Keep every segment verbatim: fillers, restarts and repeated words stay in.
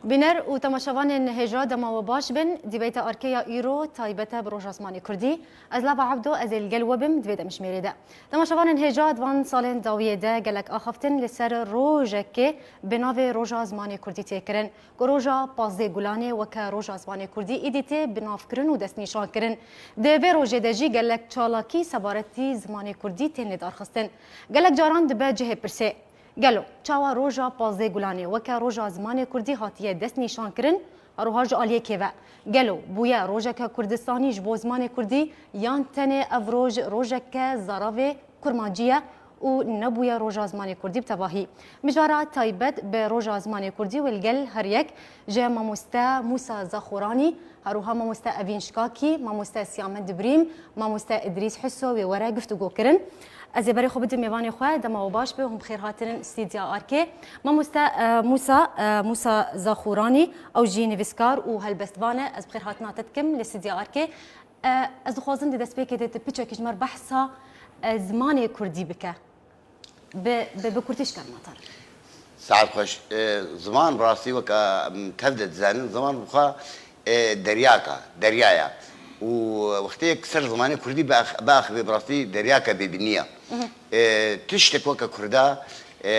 Bîner û temaşevanên hêja, dema we baş bin. Dîbeyta Arke ya îro taybet e bi Roja Zimanê Kurdî. Ez Lava Ebdo, ez ê li gel we bim di vê demjimêrê de. Temaşevanên hêja, di van salên dawiyê de gelek axaftin li ser rojekê bi navê Roja Zimanê Kurdî tê kirin, ku roja pazdeh Gulanê weke Roja Zimanê Kurdî îdî tê binavkirin û destnîşankirin. Di vê rojê de jî gelek çalakî sebaretî zimanê kurdî tên lêdarxistin. Gelek caran dibe cihê pirsê. Gelo çawa roja pazdeh Gulanê weke roja zimanê kurdî hatiye destnîşankirin, her wiha ji aliyekê ve? Gelo bûye rojeke Kurdistanî ji bo zimanê kurdî, yan tenê ev roj rojeke zaravê kurmancî ye û nebûye roja zimanê kurdî bi tevahî? Mijara taybet bi roja zimanê kurdî wê li gel her yek ji mamoste Mûsa Zaxoranî, her wiha mamoste Evîn Şikakî, mamoste Siyamed Dibrîm, mamoste Idrîs Hiso wê were guftûgo kirin. Ez ê berê xwe bidim mêvanê xwe, dema we baş be, hûn bi xêr hatinin stîdya Arkê. Mamoste, e, Mûsa, e, Mûsa Zaxoranî, ew jî nivîskar û helbestvan e. Ez bi xêr hatina te dikim li stîdya Arkê. E, ez dixwazim di destpêkê de tu piçekî ji me re behsa, e, zimanê kurdî bike. Bi, bi, bi kurtî ji kerema te re. Saet xweş. E, ziman rastî weke em tev de dizanin, ziman bi xwe, e, deryaka, deryaya. Û wextê yek ser zimanê kurdî biax-, biaxive, bi rastî deryaka bêbînî ye. E, tiştek weke kurda, e,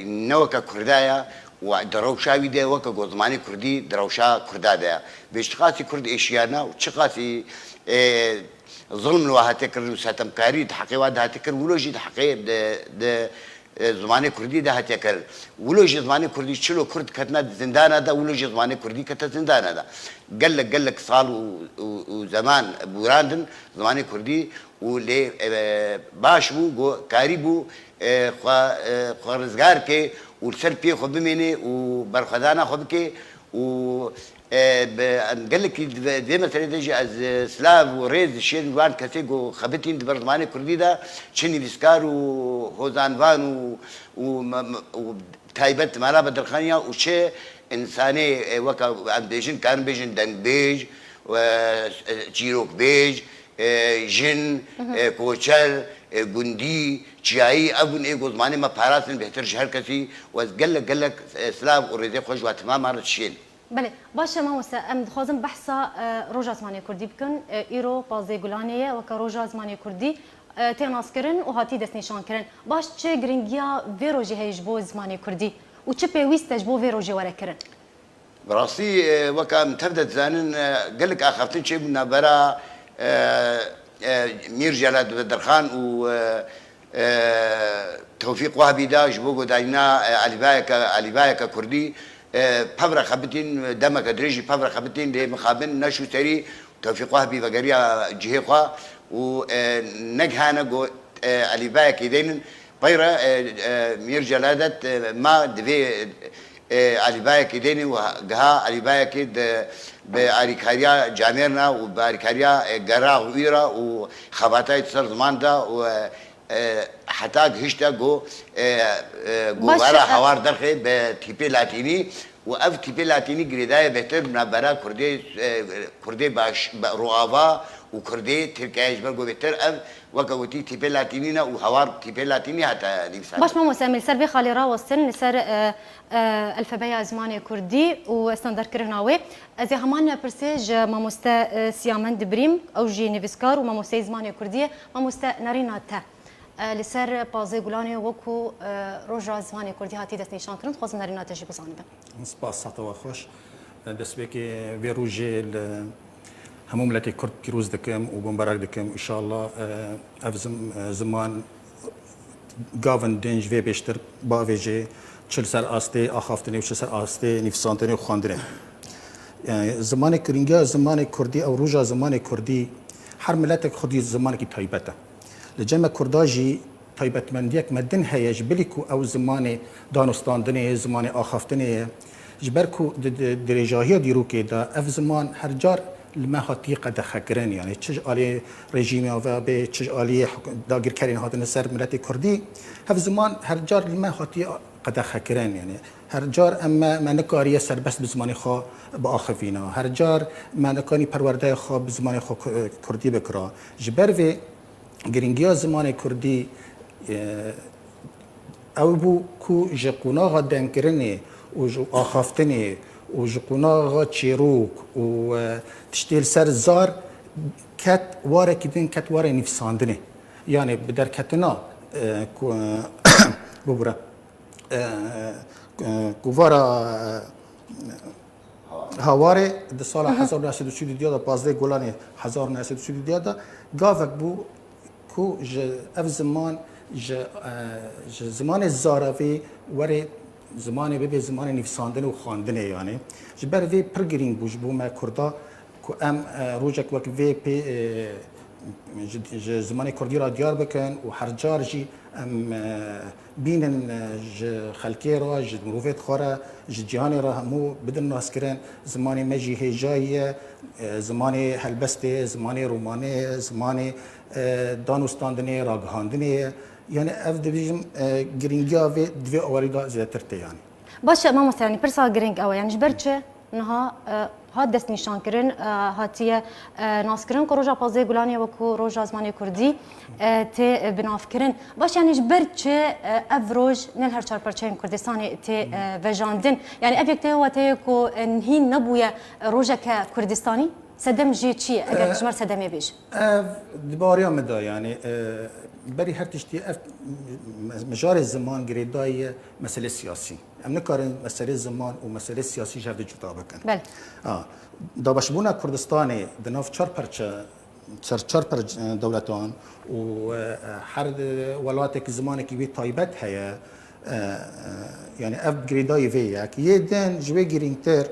ne weke kurda ye û di rewşa wî de weke ku zimanê kurdî di rewşa kurda de ye. Vê çiqasî kurd êşiyane û çiqasî, e, zilm li we hate kirin û setemkarî di heqê we de hate kirin, wilo jî di heqê di, di, e, zimanê kurdî de hatiye kirin. Wilo jî zimanê kurdî çilo kurd ketine zindana de, wilo jî zimanê kurdî kete zindana de. Gelek, gelek sal û, û, û zeman bûrandin zimanê kurdî û lê, e, baş bû, go karî bû, e, xwe, e, xwe rizgar ke û li ser piyê xwe bimêne û berxwedana xwe bike û, e, bi, em gelekî di vê, vê meselê de jî ez, e, silav û rêz dişêrim ji wan kesê ku xebitîn di ber zimanê kurdî de, çi nivîskar û hozanvan û, û me-, me-, û taybet Mela Bedirxaniya û çi însanê, e, weke em bêjin, karin bêjin dengbêj, e, e, çîrokbêj, e, jin, Hı hı. e, koçer, e, gundî, çiyayî, ev bûn ê ku zimanê me parastin bêhtir ji her kesî û ez gelek, gelek, e, silav û rêzê xwe ji we temaman re dişên. Belê, baş e mamoste, em dixwazin behsa, e, Roja Zimanê Kurdî bikin. E, îro pazdeh Gulanê ye, weke Roja Zimanê Kurdî, e, tê naskirin û hatî destnîşankirin. Baş çi giringiya vê rojê heye ji bo zimanê kurdî û çi pêwîst e ji bo vê rojê were kirin? Bi rastî, e, weke em tev de dizanin, e, gelek axaftin çêbûn navbera, e, e, Mîr Celal Bedirxan û, e, e, Tewfîq Wahbî de ji bo guhdarîna, e, alîbayeke, alîbayeke kurdî, e, pev re xebitîn, demeke dirêj jî pev re xebitîn, lê mixabin neşû serî, Tewfîq Wahbî vegeriya cihê xwe û, e, negihane got, e, alîbayekê deynin. Peyre, e, e, Mîr Celadet, e, ma divê, e, alîbayekê deynin û giha alîbayekê di, bi arîkariya camêrna û bi arîkariya, e, gera û îra û xebatayê di ser ziman de û, e, e, heta gihişte ku, e, e, ku Baş, vara e, hawar derxê bi tîpê latînî û ev tîpê latînî girêdaye bêhtir navbera kurdê, e, kurdê baş, be-, roava û kurdê tirkiyayê ji ber ku bêhtir ev weke gotî tîpê latînî ne û hawar tîpê latînî hate nivîsandin. Baş mamoste, em ê li ser vê xalê rawestin, li ser, e, e, alfabeya zimanê kurdî û standardkirina wê. Ez ê heman pirsê ji mamoste, e, Siyamen Dibrîm, ew jî nivîskar û mamosteyê zimanê kurdî ye. Mamoste, nerîna te, e, li ser pazdeh Gulanê wekû, e, roja zimanê kurdî hatî destnîşankirin, dixwazim nerîna te jî bizanibim. Spas, sehta we xweş. Destpêkê vê rojê li hemû miletê kurd pîroz dikim û bomberek dikim. Înşallah, e, ev zim-, e, ziman gavin din ji vê pêştir bavêje, çi li ser astê axaftinê û çi li ser astê nivîsandinê û xwendinê. Yani, zimanê, giringiya zimanê kurdî, ew roja zimanê kurdî, her miletek xwedî zimanekî taybet e. Li cem me kurda jî taybetmendiyek me din heye, ji bilî ku ew zimanê danûstandinê ye, zimanê axaftinê ye. Ji ber ku di, di dirêjahiya dîrokê de ev ziman her car li me hatiye qedexekirin, yani çi ji alî rejîmê ve bê, çi ji alî huk-, dagirkerên hatine ser miletê kurdî, ev ziman her car li me hatiye qedexekirin, yani her car em me, me nikariye serbest bi zimanê xwe biaxivîna, her car me nikanî perwerdeya xwe bi zimanê xwe ku-, kurdî bikira. Ji ber vê giringiya zimanê kurdî, e, ew bû ku ji qonaxa dengkirinê û ji axaftinê û ji qonaxa çêrok û, e, tiştê li ser zar ket warekî din, ket warê nivîsandinê. Yanî bi derketina, e, ku, bibûre, e, e, kovara, e, Hawarê di sala hezar û neh sed û sî û diya de, pazdeh Gulanê hezar û neh sed û sî û diya de gavek bû ku ji ev ziman, ji, e, ji zimanê zaravî were zimanê bibe zimanê nivîsandinê û xwendinê, yanî ji ber vê pir girîng bû ji bo me Kurda ku em, e, rojek wek vê pê, e, ji, ji zimanê Kurdî re diyar bikin û her car jî em, e, bînin, e, ji xelkê re, ji mirovê xwe re, ji cîhanê re hemû bidin naskirin. Zimanê me jî hêjayî ye, e, zimanê helbestê, zimanê romanê ye, zimanê, e, danûstandinê, ragihandinê ye. Yanî ev dibêjim, e, girîngiya vê di vê awarî de zêdetir tê yanî. Baş e, mamoste, yanî pirsa girîng ew e. Yanî ji ber çi niha, e, hat destnîşankirin, e, hatiye, e, naskirin ku roja pazdeh Gulanê wekû roja zimanê kurdî, e, tê, e, binavkirin. Baş e, yanî ji ber çi, e, ev roj ne li her çar perçeyên Kurdistanê tê, e, vejandin? Yanî ev yek tê weteyê ku, e, hîn nebûye, e, rojeke Kurdistanî? Sedem jê çi ye, eger ji me re sedemê bêje? Ev di bariya min de, yanî, e, berî her tiştî ev me-, mijarê ziman girêdayî ye meselê siyasî. Em nikarin meselê ziman û meselê siyasî ji hev de cuda bikin. Belê. Ha, dabeşbûna Kurdistanê di nav çar perçe, çar, çar perç-, dewletan û, e, her welatek zimanekî wê taybet heye. E, e, yanî ev girêdayî vê yek. Yê din ji wê girîngtir,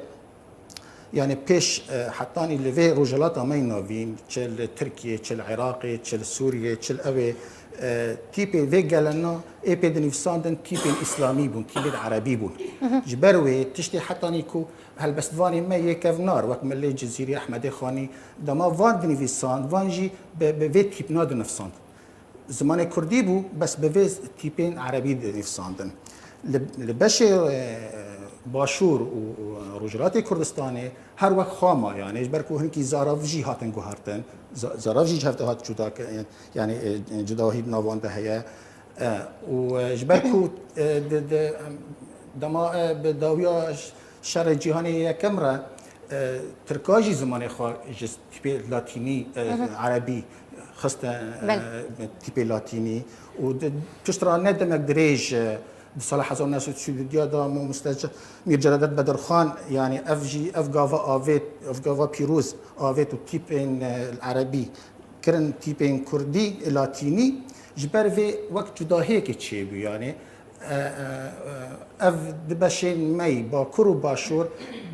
Yanî pêş, e, hetanî li vê Rojhilata me yê Navîn, çi li Tirkiyê, çi li Iraqê, çi li Sûriyê, çi li ewê, e, tîpê vê gelena ê pê dinivîsandin tîpên îslamî bûn, tîpên erebî bûn. Ji ber wê tiştê hetanî ku helbestvanê me yê kevnar, wek Milê Cizîrî, Ehmedê Xanî, dema van dinivîsand, van jî bi, bi vê tîpna dinivîsand. Zimanê kurdî bû, bes bi vê tîpên erebî dinivîsandin. Li, li beşê, e, Başûr û, û Rojhilatê Kurdistanê her wek xwe ma, yanî ji ber ku hinkî zarav jî hatin guhertin, za-, zarav jî ji hev de hat cuda ke-, yanî, e, cudahî di nav wan de heye. E, û, e, ji ber ku, e, di, di, em, dema, e, bi dawiya ş-, şerê cîhanê yekem re, e, Tirka jî zimanê xwe ji tîpê latînî, e, erebî xiste, e, tîpê latînî û di, pişt re ne demek dirêj, e, di sala hezar neh sed û sî û diya de mamoste Mîr Celadet Bedirxan, yanî ev jî, ev gava avêt, ev gava pîroz avêt û tîpên, e, erebî kirin tîpên kurdî, latînî, ji ber vê wek cudahiyekê çêbû, yanî, e, e, e, ev di beşên me yî Bakur û Başûr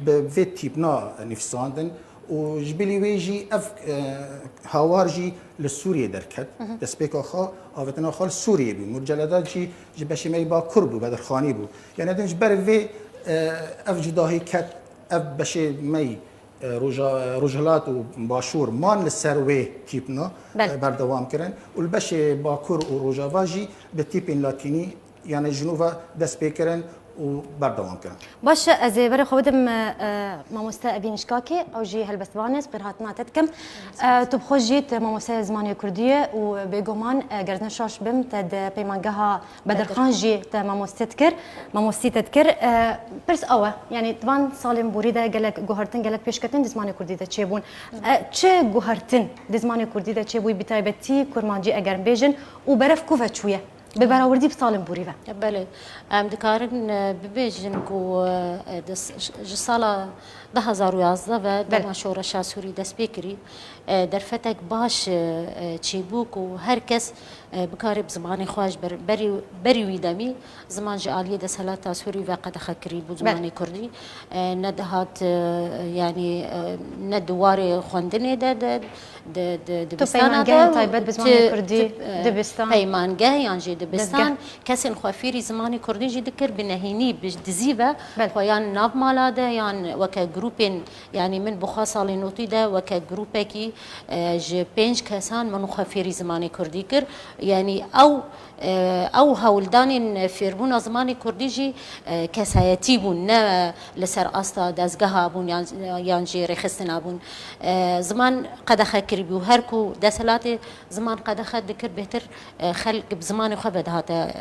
bi vê tîpna nivîsandin û ji bilî wê jî ev, e, hawar jî li Sûriyê derket. Destpêka xwe, avêtina xwe li Sûriyê bû. Mîr Celadet jî ji beşê me yî Bakur bû, Bedirxanî bû. Yanî din ji ber vê, e, ev cudahî ket, ev beşê me yî e, Roja-, Rojhilat û Başûr man li ser wê tîpna, Belê. e, berdewam kirin û li beşê Bakur û Rojava jî bi tîpên latînî, yanî ji nû ve dest pê kirin û berdewam kirin. Baş e, ez ê berê xwe bidim, e, e, mamoste Evîn Şikakê, ew jî helbestvan e, spêrhatina te dikim. E, tu bi xwe jî tu mamosteya zimanê kurdî ye û bêguman, e, ger ez ne şaş bim, te di peymangeha Bedirxan jî te mamoste dikir, mamostî te dikir. E, pirs ew e, yanî di van salên borî de gelek guhertin, gelek pêşketin di zimanê kurdî de çêbûn. E, çi guhertin di zimanê kurdî de çêbûyî, bi taybetî kurmancî eger bêjin û berev ku ve çûye? Bi berawerdî bi salên borî ve. Belê. Em dikarin, e, bibêjin ku, e, di s-, ji sala du hezar û yazdeh ve Belê. dema şoreşa Sûrî dest pê kirî, e, derfetek baş, e, e, çêbû ku her kes e, bikare bi zimanê xwe ji ber-, berî, berî wî demî ziman ji aliyê desthilata Sûrî ve qedexe kirî bû Belê. zimanê kurdî. E, ne dihat, e, yanî, e, ne di warê xwendinê de, de, de, de, Tu dibistana peymangehên de, taybet bi zimanê ti-, kurdî, ti-, e, dibistan. peymangeh yan jî dibistan, Dezgeh. kesên xwe fêrî zimanê kurdî jî dikir, bi nehînî, bi dizî ve Belê. xwe yan nav mala de, yan weke grûpên, yanî min bi xwe salê notî de weke grûpekî, e, ji pênc kesan min xwe fêrî zimanê kurdî kir. Yanî ew Ew hewldanên fêrbûna zimanê kurdî jî kesayetî bûn, ne li ser asta dezgeha bûn yan, yan jî rêxistina bûn. Ziman qedexe kiribû, her ku desthilatê ziman qedexe dikir, bêhtir xelk bi zimanê xwe ve dihate,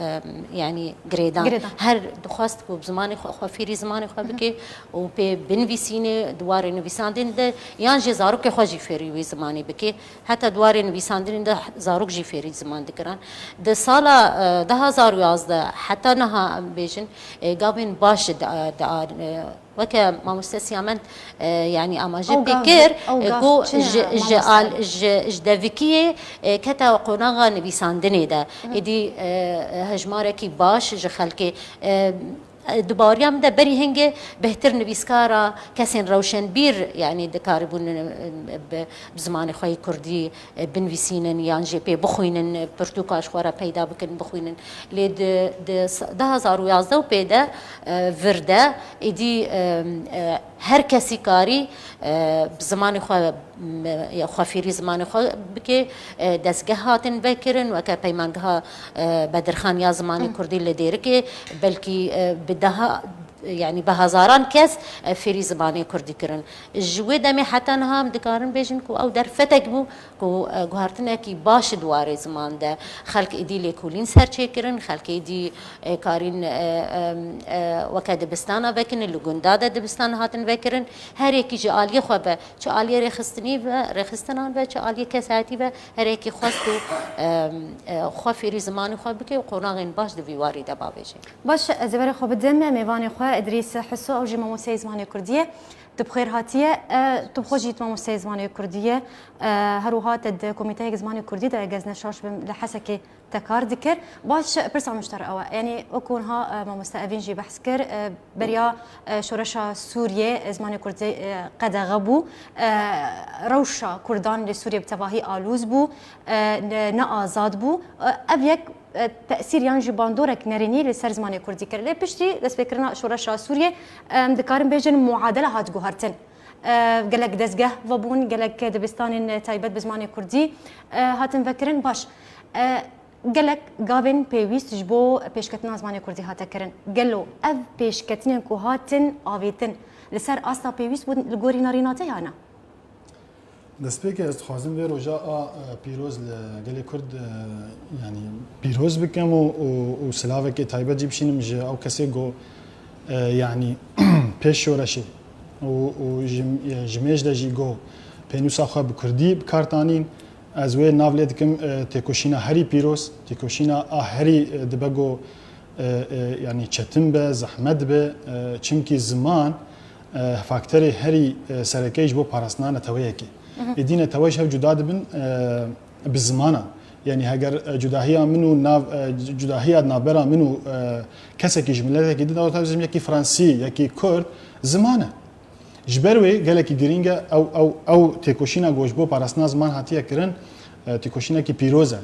yanî girêdan. Girêdan. Her dixwest ku bi zimanê xwe, xwe fêrî zimanê xwe bike û pê binivîsînê di warê nivîsandin de, yan jî zarokê xwe jî fêrî wî zimanê bike. Heta di warê nivîsandinê de zarok jî fêrî ziman dikirin. Di sala, e, du hazar û yazdeh heta niha em bêjin, e, gavên baş di, di, e, weke mamoste Siyamend, e, yanî amaje pê kir, e, ku ji, ji, al, ji, ji devikiyê, e, kete qonaxa nivîsandinê de. Êdî, e, hejmarekî baş ji xelkê, e, Di baweriya min de berî hingê bêhtir nivîskara kesên rewşenbîr, yanî dikaribûn, e, bi, bi zimanê xwe yê kurdî, e, binivîsînin yan jî pê bixwînin, e, pirtûka ji xwe re peyda bikin, bixwînin. Lê di, di s-, du hazar û yazdeh û pê de, e, vir de, êdî, e, e, her kesî karî, e, bi zimanê xwe m-, ya xwefêrî zimanê xwe bike, e, dezgeh hatin vekirin, weke Peymangeha, e, Bedirxan ya zimanê kurdî li Dêrikê, belkî, e, bi daha, yanî bi hezaran kes, e, fêrî zimanê kurdî kirin. Ji wê demê heta niha em dikarin bêjin ku ew derfetek bû ku, e, guhertinekî baş di warê ziman de xelk êdî lêkolîn ser çêkirin, xelk êdî, e, karîn, e, e, e, weke dibistana vekin, li gunda de dibistan hatin vekirin. Her yekî ji aliyê xwe ve, çi aliyê rêxistinî ve, rêxistinan ve, çi aliyê kesayetî ve, her yekî xwest û, em, e, xwe fêrî zimanê xwe bike û qonaxên baş di vî warî de bavêje. Baş, ez ê berê xwe bidim mêvanê xwe Idrîs Hiso, ew jî mamosteyê zimanê kurdî ye. Tu bi xêr hatiye. E, tu bi xwe jî mamosteyê zimanê kurdî ye. E, her wiha te di Komîteyek Zimanê Kurdî de, eger ez ne şaş bim, li Hesekê te kar dikir. Baş, pirsa min ji te re ew e. Yanî wekû niha, e, mamoste Evîn jî behs kir, e, beriya, e, şoreşa Sûriyê, e, zimanê kurdî, e, qedexe bû. E, rewşa kurdan li Sûriyê bi tevahî alûz bû, e, ne, ne azad bû. E, ev yek, e, tesîr yan jî bandorek nerênî li ser zimanê kurdî kir. Lê piştî destpêkirina şoreşa Sûriyê, em dikarin bêjin muadele hat guhertin. E, gelek dezgeh vebûn, gelek dibistanên taybet bi zimanê kurdî, e, hatin vekirin. Baş, e, gelek gavên pêwîst ji bo pêşketina zimanê kurdî hate kirin. Gelo ev pêşketinên ku hatin avêtin li ser asta pêwîst bûn li gorî nerîna te ya ne? Destpêkê ez dixwazim vê roja a, e, pîroz li gelê Kurd, e, yanî pîroz bikim û, û, û silavekê taybet jî bişînim ji ew kesê ku, e, yanî pêş şoreşê û, û ji, e, ji mêj de jî ku pênûsa xwe bi kurdî bi kar tanîn. Ez wê nav lê dikim, e, têkoşîna herî pîroz, têkoşîna a herî, e, dibe ku, e, e, yanî çetin be, zehmet be, e, çimkî ziman, e, fakterê herî, e, sereke ji bo parastina neteweyekê. Êdî netewe ji hev cuda dibin, e, bi zimanan. Yanî heger, e, cudahiya min û nav, e, c-, cudahiya navbera min û, e, kesekî ji miletekî din, ew, yekî fransî, yekî kurd, ziman e. Ji ber wê gelekî girîng e, ew, ew, ew têkoşîna ku ji bo parastina ziman hatiye kirin, e, têkoşînekî pîroz e. E,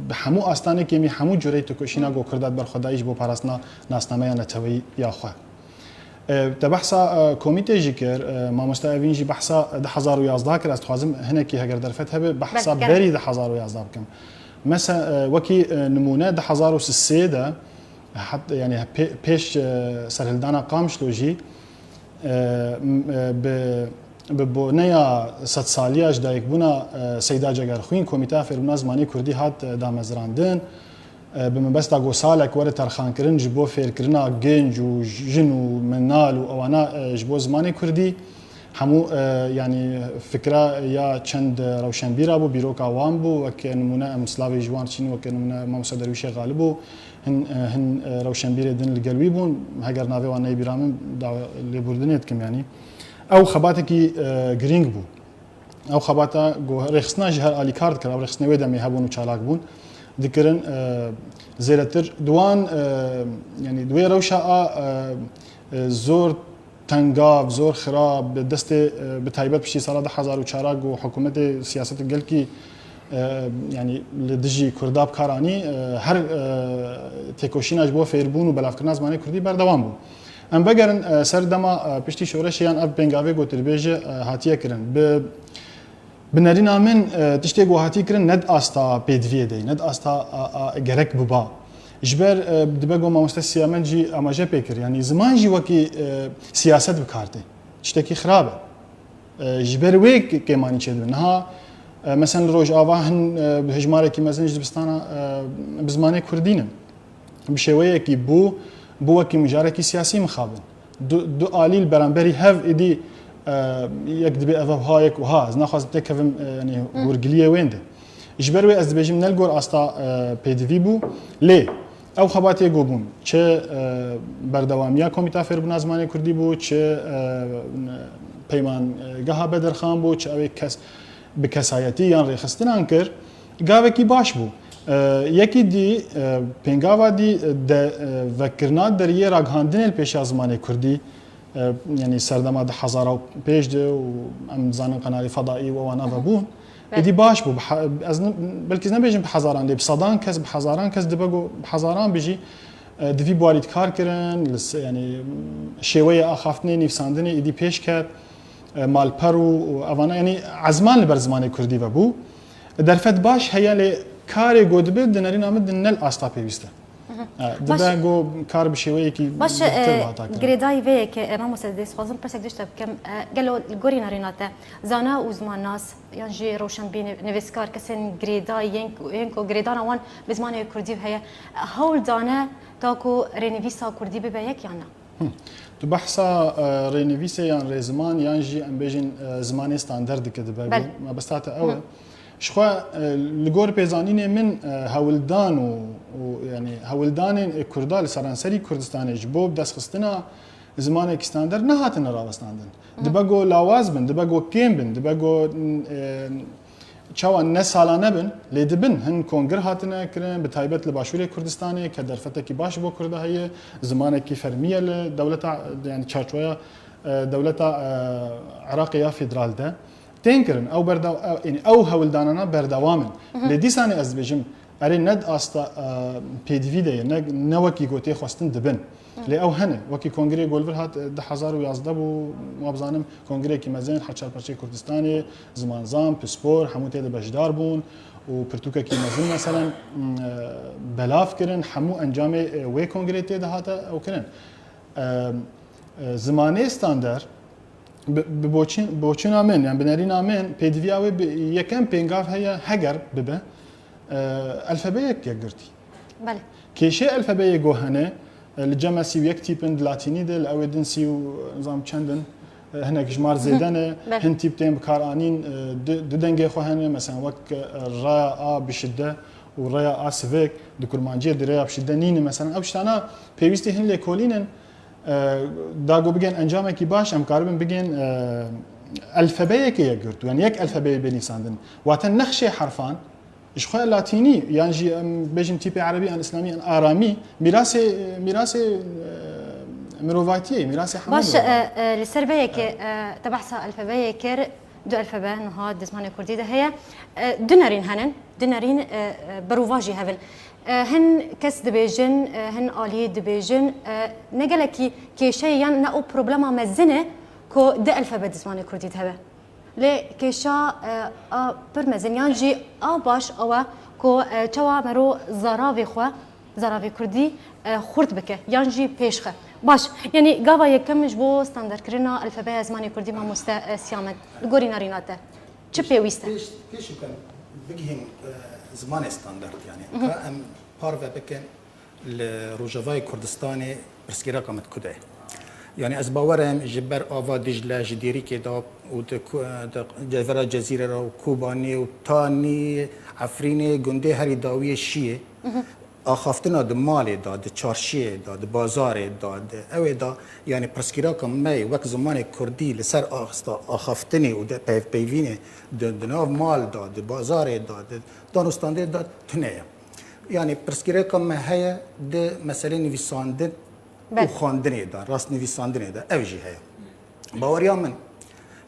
bi hemû astanekê me hemû cureyê têkoşîna ku Kurda di ber xwe dayî ji bo parastina nasnameya neteweyî ya xwe. E, te behsa, e, komîtê jî kir, e, mamoste Evîn jî behsa du hezar û yazdeh kir, ez dixwazim hinekî heger derfet hebe, behsa Belkî. berî du hezar û yazdeh bikim. Mesela, e, wekî, e, nimûne du hezar û sê de, het-, yanî pê-, pêş, e, serhildana Qamişlo jî, e, m-, e, bi, bi boneya sedsaliya ji dayikbûna, e, Seyda Cegerxwîn, Komîteya Fêrbûna Zimanê Kurdî hat, e, damezrandin. E, bi mebesta ku salek were terxankirin ji bo fêrkirina genc û jin û minal û ewana, e, ji bo zimanê kurdî. Hemû, e, yanî fikra ya çend rewşenbîra bû, bîroka wan bû, weke nimûne em silavê ji wan çîn, weke nimûne Mamoste Derwîşê Xalib û hin, e, hin, e, rewşenbîrê din li gel wî bûn. Heger navê wan neyê bîra min, dawa lêbûrdinê dikim yanî. Ew xebatekî, e, girîng bû. Ew xebata ku rêxistina jî her alîkar dikir, ew rêxistinê wê demê hebûn û çalak bûn, dikirin, e, zêdetir di wan, e, yanî di wê rewşa a, e, e, zor tengav, zor xirab, bi destê, e, bi taybet piştî sala du hezar û çar ku hikûmetê siyasetê gelkî, e, yanî li dijî Kurda bi kar anî, e, her, e, têkoşîna ji bo fêrbûn û belavkirina zimanê Kurdî berdewam bû. Em vegerin, e, ser dema, e, piştî şoreşê yan ev pêngavê gotirbêje, e, hatiye kirin. Bi, Bi nerîna min, e, tiştê ku hatî kirin ne di asta pêdiviyê de ye, ne di asta a, a, gerek biba. Ji ber, e, dibe ku mamoste Siyamet jî amaje pê kir, yanî ziman jî wekî, e, siyaset bi kar tê. Tiştekî xirab e. E, ji ber wê kê-, kêmanî çêdibin. Niha, e, mesela li Rojava hin, e, hejmarekî mezin ji dibistana, e, bi zimanê kurdî ne. Bi şêweyekî bû, bû wekî mijarekî siyasî mixabin. Du, du alî li beramberî hev êdî, e, yek dibê ev ha, yek wiha. Ez naxwazim têkevim, e, yanî hûrgiliyê wên de. Ji ber wê ez dibêjim ne li gor asta, e, pêdivî bû, lê ew xebatê ku bûn, çi, e, berdewamiya Komîta Fêrbûna Zimanê Kurdî bû, çi, e, peymangeha Bedirxan bû, çi ew ê kes bi kesayetî yan rêxistinan kir, gavekî baş bû. E, yekî dî, e, pêngava dî, e, de, e, vekirina deriyê ragihandinê li pêşiya zimanê kurdî, e, yanî serdema du hezar û pênc de û em dizanin qenalê fedaî û wana vebûn. Belê. Êdî baş bû. Bi he-, ez ne, belkî ez nebêjim bi hezaran, lê bi sedan kes, bi hezaran kes dibe ku bi hezaran bijî, e, di vî buarî de kar kirin, li se-, yanî, şêweyê axaftinê, nivîsandinê êdî pêş ket, e, malper û, û evana, yanî ezman li ber zimanê kurdî ve bû. Derfet baş heye lê karê ku dibe di nerîna min de ne li asta pêwîst e. E, dibe Baş. ku kar bi şêweyekî Baş, e, bêhtir bihata kirin. Girêdayî vê yekê, e, mamoste, dê dixwazim pirsek dişte bikim. E, gelo li gorî nerîna te, zana û zimannas, yan jî rewşenbîr, nivîskar, kesên girêdayî yên, yên ku girêdana wan bi zimanê kurdî heye, hewl dane ta ku rênivîsa kurdî bibe yek yan na? Hı. Tu behsa, e, rênivîsê yan rêziman yan jî em bêjin, e, zimanê standard dike dibe. Belê. Mebesta te ew e. Hı. Ji xwe, e, li gor pêzanînê min, e, hewldan û, û, yanî hewldanên, e, Kurda li seranserî Kurdistanê ji bo bidestxistina zimanekî standard nehatine rawestandin. Hı. Dibe ku lawaz bin, dibe ku kêm bin, dibe ku, e, çawa ne salane bin, lê dibin. Hin kongir hatine kirin, bi taybet li Başûrê Kurdistanê ke derfetekî baş bo Kurda heye, zimanekî fermî ye li dewleta, yanî çarçoya, e, dewleta, e, Iraqê ya federal de tên kirin. Ew berdew-, ew, yanî ew hewldanana berdewam in. Hı hı. Lê dîsanê ez dibêjim, erê ne di asta, e, pêdivî de ye, ne, ne wekî ku tê xwestin dibin. Lê ew hene. Wekî Kongrê Golvir hat, e, du hezar û yazdeh bû, ma bizanim, kongrekî mezin li her çar parçeyê Kurdistanê, zimanzan, pispor, hemû tê de beşdar bûn û pirtûkekî mezin, meselen, m, e, belav kirin, hemû encamê, e, wê kongrê tê de hate ew kirin. E, e, zimanê standard, bi, bi boçîn-, boçîna min, yani bi nerîna min, pêdiviya wê bi yekem pêngav heye, heger bibe, e, elfebeyek yekgirtî. Belê. Kêşê elfebeyê go hene, e, li cem e sî û yek tîp in di latînî de, li ew ê din sî û, nizam çend in, e, hinek jimar zêde ne, Belê. Hin tîp tên bi kar anîn, e, du, du dengê xwe hene, mesela wek, e, raya a bi şidde û raya a sivik, di kurmanciyê di raya bi şidde nîne, mesela ew tiştana pêwîstî hin lêkolîn in, e, da go bigên encamekî baş, em karibin bigên, e, elfebeyekê yekgirtû, yani yek elfebeyê bê nîsandin. Wate nexşê herfan, Ji xwe latînî, yan jî em bêjin tîpê erebî, yan îslamî, yan aramî, mîrasê, mîrasê, e, mirovatiyê, mîrasê hemû Baş, mirovan. e, e, li ser vê yekê, e, te behsa elfebeyê kir, du elfebe niha di zimanê kurdî de heye. E, du nerîn henin, du nerîn, e, e, berovajî hev in. E, hin kes dibêjin, e, hin alî dibêjin, e, ne gelekî kêşeyê yan ne ew problema mezin e ku du elfebe di zimanê kurdî de hebe. Lê kêşa, e, a pir mezin yan jî a baş ew e ku, e, çawa mero zaravê xwe, zaravê kurdî, e, xurt bike yan jî pêş xe. Baş, yanî gava yekem ji bo standardkirina elfebeya zimanê kurdî mamoste, e, Siyamet, li gorî nerîna te çi pêwîst e? Pêş, pêş em bigihîn, e, zimanê standard, yanî Mhm. ka em parve bikin, Li Rojavayê Kurdistanê pirsgirêka me di ku de ye? Yanî ez bawer im ji ber ava Dîcle, ji Dêrikê de û di ku-, di cevera Cezîre re û Kobanê û Tanî, Efrînê, gundê herî dawiyê Şiyê, axaftina di malê de, di çarşiyê de, di bazarê de, di ewê de, yanî pirsgirêka me wek zimanê kurdî li ser asta axaftinê û di peyvpeyvînê di, di nav mal de, di bazarê de, di dan û standê de tune ye. Yanî pirsgirêka me heye di meselê nivîsandin û Belê. xwendinê de, rastnivîsandinê de, ev jî heye. Baweriya min,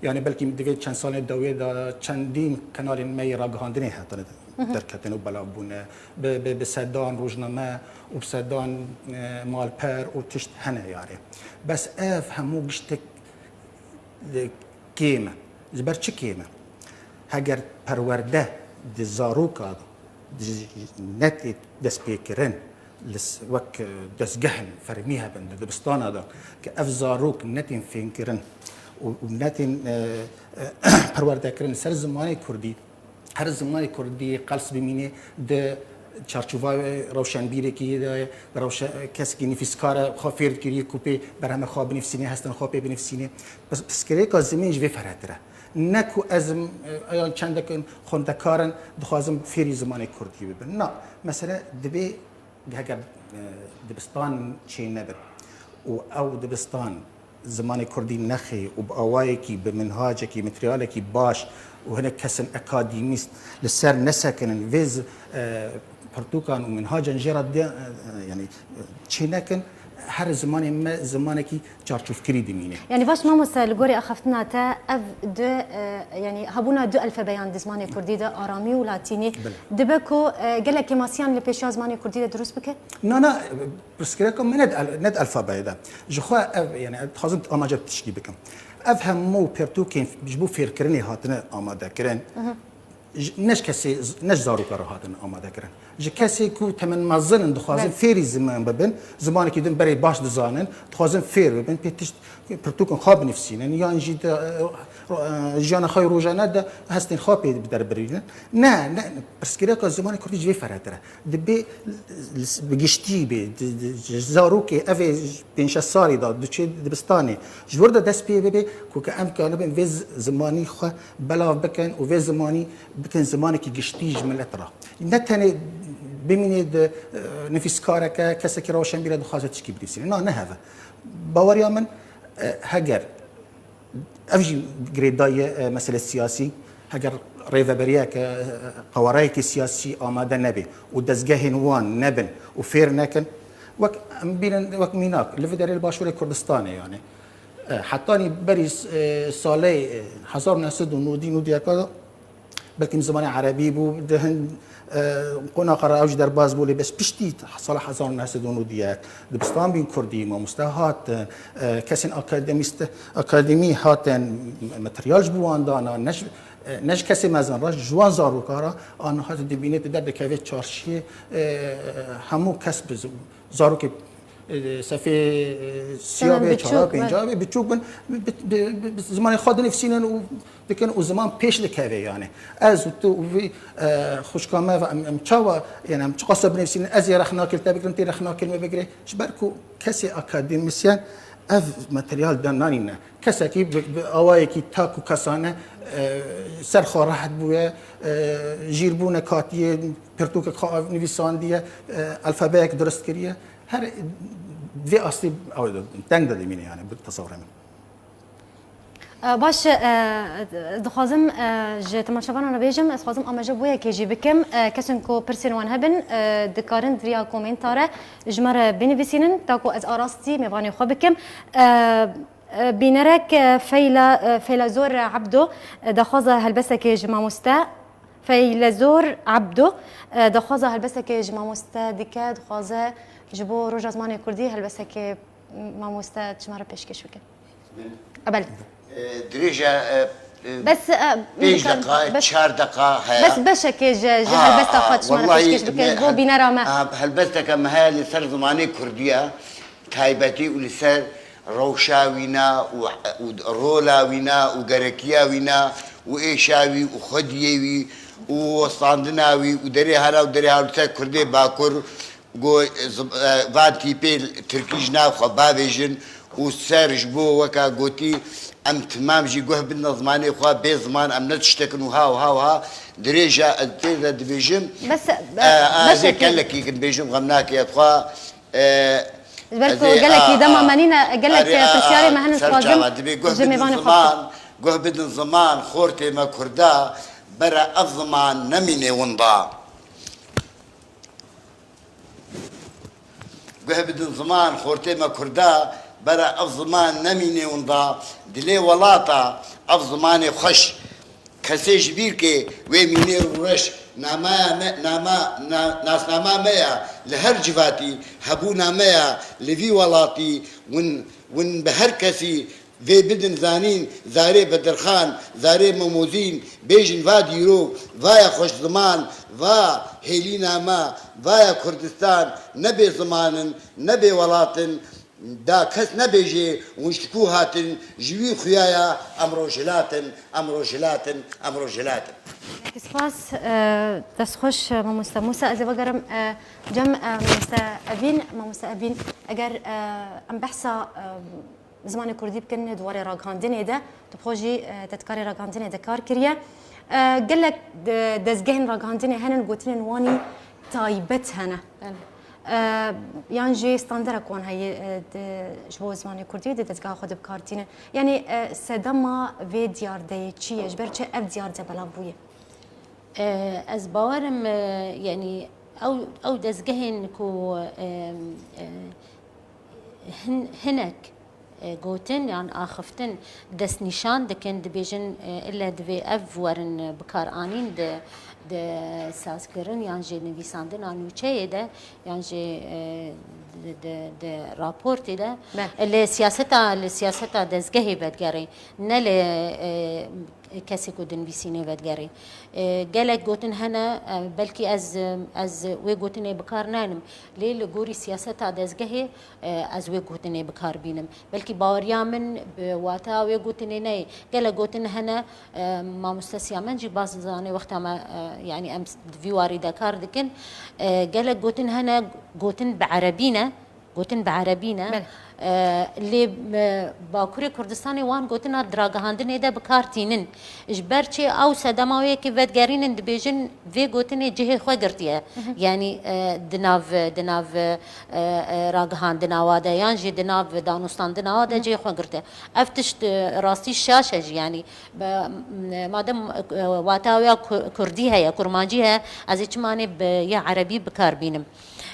yanî belkî divê çend salên dawiyê de çendîn kenalên me yê ragihandinê hatine Mhm. derketin û belav bûne. Bi, bi, bi sedan rojname û bi sedan, e, malper û tişt hene yarê. Bes ev hemû giştek, e, kêm e. Ji ber çi kêm e? Heger perwerde di zaroka de di netê destpêkirin li s-, wek, e, dezgehên fermî hebin di dibistana de, ke ev zarok netên fênkirin û, û netên, e, e, perwerdekirin li ser zimanê kurdî, her zimanê kurdî qels bimîne di çarçova rewşenbîrekî de, rewşe-, kesekî nivîskar e, xwe fêr dikiriye ku pê berhemê xwe binivîsîne, hestên xwe pê binivîsîne. Pis-, pirsgirêka zimên ji vê ferehtir e. Ne ku ez im, e, yan çendek xwendekar in, dixwazin fêrî zimanê kurdî bibin. Na, mesele dibê heger, e, dibistan çê nebin û ew dibistan zimanê kurdî nexê û bi awayekî, bi minhacekî, materyalekî baş û hinek kesên akademîst li ser nesekinin vê zi-, e, pirtûkan û minhacan jê re de, e, e, yanî, e, çê nekin, her zimanê me zimanekî çarçovkirî dimîne. Yanî baş mamoste, li gorî axaftina te ev du, e, yanî hebûna du alfabeyan di zimanê kurdî de, aramî û latînî, Belê. dibe ku, e, gelek kêmasiyan li pêşiya zimanê kurdî de dirust bike? Na, na, pirsgirêka me ne di al-, ne di alfabeyê de. Ji xwe ev, yanî, ez dixwazim amaje bi tişkî bikim. Ev hemû pirtûkên ji bo fêrkirinê hatine amadekirin, Hı hı. ji, ne ji kesê, ne ji zaroka re hatin amadekirin. Ji kesê ku temenmezin in, dixwazin Belê. fêrî ziman bibin, zimanekî din berê baş dizanin, dixwazin fêr bibin, pê tişt pirtûkên xwe binivîsînin, yan jî di, e, ro-, e, jiyana xwe yê rojane de hestên xwe pê bi der birînin. Ne, ne, pirsgirêka zimanê kurdî ji vê ferehtir e. Dibê li s-, bi giştî bê, di, di, ji zarokê, ev ê pênc şeş salî de diçê dibistanê. Ji wir de dest pê bibe ku ke em kanibin vê z-, zimanî xwe belav bikin û vê zimanî bikin zimanekî giştî ji milet re. Ne tenê bimînê di, e, nivîskareke, kesekî rewşenbîre dixwaze tişkî binivîsîne. Na, ne hev e. Baweriya min, e, heger ev jî girêdayî ye, e, mesele siyasî, heger rêveberiyeke, e, qewarayekî siyasî amade nebe û dezgehên wan nebin û fêr nekin, wek em bînin, wek mînak, li vê derê li Başûrê Kurdistanê, yanî, e, hetanî berî, e, salê, e, hezar û neh sed û nodî nodî yeka de, belkî zimanê erebî bû, di hin, e, qonaxa re ew jî derbas bû, lê bes piştî sala hezar û neh sed û nodî yek dibistan bîn kurdî, mamoste hatin, e, kesên akademîst, akademî hatin, materyal ji bo wan dana, ne ji, e, ne ji kesê mezin re, ji wan zaroka re, a niha tu dibînî tu derdikevê çarşiyê, e, hemû kes bi z-, zarokê, e, sefê, e, siya Senen bê, biçûk, çara, pênca bê, biçûk bin, bi, bi, bi, bi zimanê xwe dinivîsînin û dikin û ziman pêş dikeve yani. Ez û tu û vî, e, xwişka me ve em, em çawa, yani em çiqasa binivîsînin, ez ê rexnakil te bigirim, tê rexnakil me bigire. Ji ber ku kesê akademîsyen ev materyal de nanîne. Kesekî bi, bi awayekî tak û kesane, e, ser xwe rehet bûye, e, jîrbûnek hatiye, pirtûkek xwe nivîsandiye, e, alfabeyek dirust kiriye. Her vê astê ew de, deng de dimîne yani, bi tesewrê min. E, baş, e, dixwazim, e, ji temaşevanan re bêjim, ez dixwazim amaje bo yekê jî bikim. E, kesên ku pirsên wan hebin, e, dikarin di riya komentare ji me re binivîsînin, ta ku ez arastî mêvanê xwe bikim. E, e, bînerek, e, Feyla, e, Feylazor Ebdo, e, daxwaza helbestekê ji mamoste, Feylezor Ebdo, e, daxwaza helbestekê ji mamoste dike, dixwaze ji bo Roja Zimanê Kurdî helbestekê mamoste ji me re pêşkêş bike. Ebel. E, dirêj e, e, Bes, e, pênc imkan-, deqa, bes, çar deqa heye. Bes beşekê ji, ji Ha, helbesta ha, xwe ji me re wellahî pêşkêş bike, me ji bo hel-, bînera me. ha, helbesteke me heye li ser zimanê kurdî ye, taybetî û li ser rewşa wîna û, û rola wîna û gerekiya wîna û êşa wî û xwediyê wî û westandina wî û derê hela û derê hewlî ser kurdê bakur, Go, e, zim-, e, van tîpê tirkî ji nav xwe bavêjin û ser ji bo weka gotî, em timam jî guh bidin zimanê xwe, bê ziman em ne tiştek in û ha û ha û ha. Dirêja ez pê de dibêjim, Bes, e, e, ez ê beşekî gelekî kin bêjim, xem nake ez xwe, e, Ji ber ez ku ê, gelekî a, dema a, me nîne, gelek, erê, e, a, pirsiyarê a, me hene ser dixwazim çava dibê guh ji bidin mêvanê xwe ziman, bikim. Guh bidin ziman, xortê me kurda, bere ev ziman nemînê winda. Guh bidin ziman, xortê me kurda, bera ev ziman nemîne winda, dilê welata ev zimanê xweş. Kesê ji bîr ke wê mînê rûreş, namaya me, nama, na, nasnama me ya li her civatî, hebûna me ya li vî welatî, win, win bi her kesî Vê bidin zanîn, zarê Bedirxan, zarê Memozîn, bêjin va dîrok, va ya xweş ziman, va hêlîna me, va ya Kurdistan, ne bê ziman in, ne bê welat in, da kes nebêjê hûn ji ku hatin, ji wî xuya ya em rojhilat in, em rojhilat in, em rojhilat in. Gelek spas, e, dest xweş, e, mamoste Mûsa. Ez ê vegerim, e, cem, e, mamoste Evîn. Mamoste Evîn, eger, e, em behsa, e, zimanê kurdî bikin di warê ragihandinê de, tu bi xwe jî, e, te di karê ragihandinê de kar kiriye. E, gelek de-, dezgehên ragihandinê hene, gotinên wan î taybet hene. Belê. E, yan jî standerek wan heye, e, di, ji bo zimanê kurdî di dezgeha xwe de bi kar tînin. Yanî, e, sedema vê diyardeyê çi ye? Ji ber çi ev diyarde belav bûye? E, ez bawerim, e, yanî ew, ew dezgehên ku, e, e, hin-, hinek, e, gotin yan axiftin destnîşan dikin, dibêjin, e, ille divê ev werin, e, bikaranîn di, di sazkirin yan jî nivîsandina nûçeyê de, yan jî, e, di, di, di raportê de, Belê. Li siyaseta, li siyaseta dezgehê vedigerê, ne li, e, kesê ku dinivîsînê vedigerê. E, gelek gotin hene, e, belkî ez, ez wê gotinê bi kar naynim, lê li gorî siyaseta dezgehê, e, ez wê gotinê bi kar bînim. Belkî baweriya min bi wata wê gotinê neyê. Gelek gotin hene, e, mamoste Siyamen jî baz dizane wexta me, e, yanî em s-, di vî warî de kar dikin. E, gelek gotin hene, gotin bi erebî ne, gotin bi erebî ne. Belê. E, lê, e, Bakurê Kurdistanê wan gotina di ragihandinê de bi kar tînin. Ji ber çi ew sedema wê yekê vedigerînin, dibêjin vê gotinê cihê xwe girtiye. Hı hı. Yanî, e, di nav, di nav, e, e, ragihandina wa de yan jî di nav danûstandina wa de Hı hı. cihê xwe girtiye. Ev tişt, e, rastî şaş e jî, yanî, be, m-, madem, e, wata wê ya ku-, kurdî heye, kurmancî heye, ez ê çima nê bi ya erebî bi kar bînim?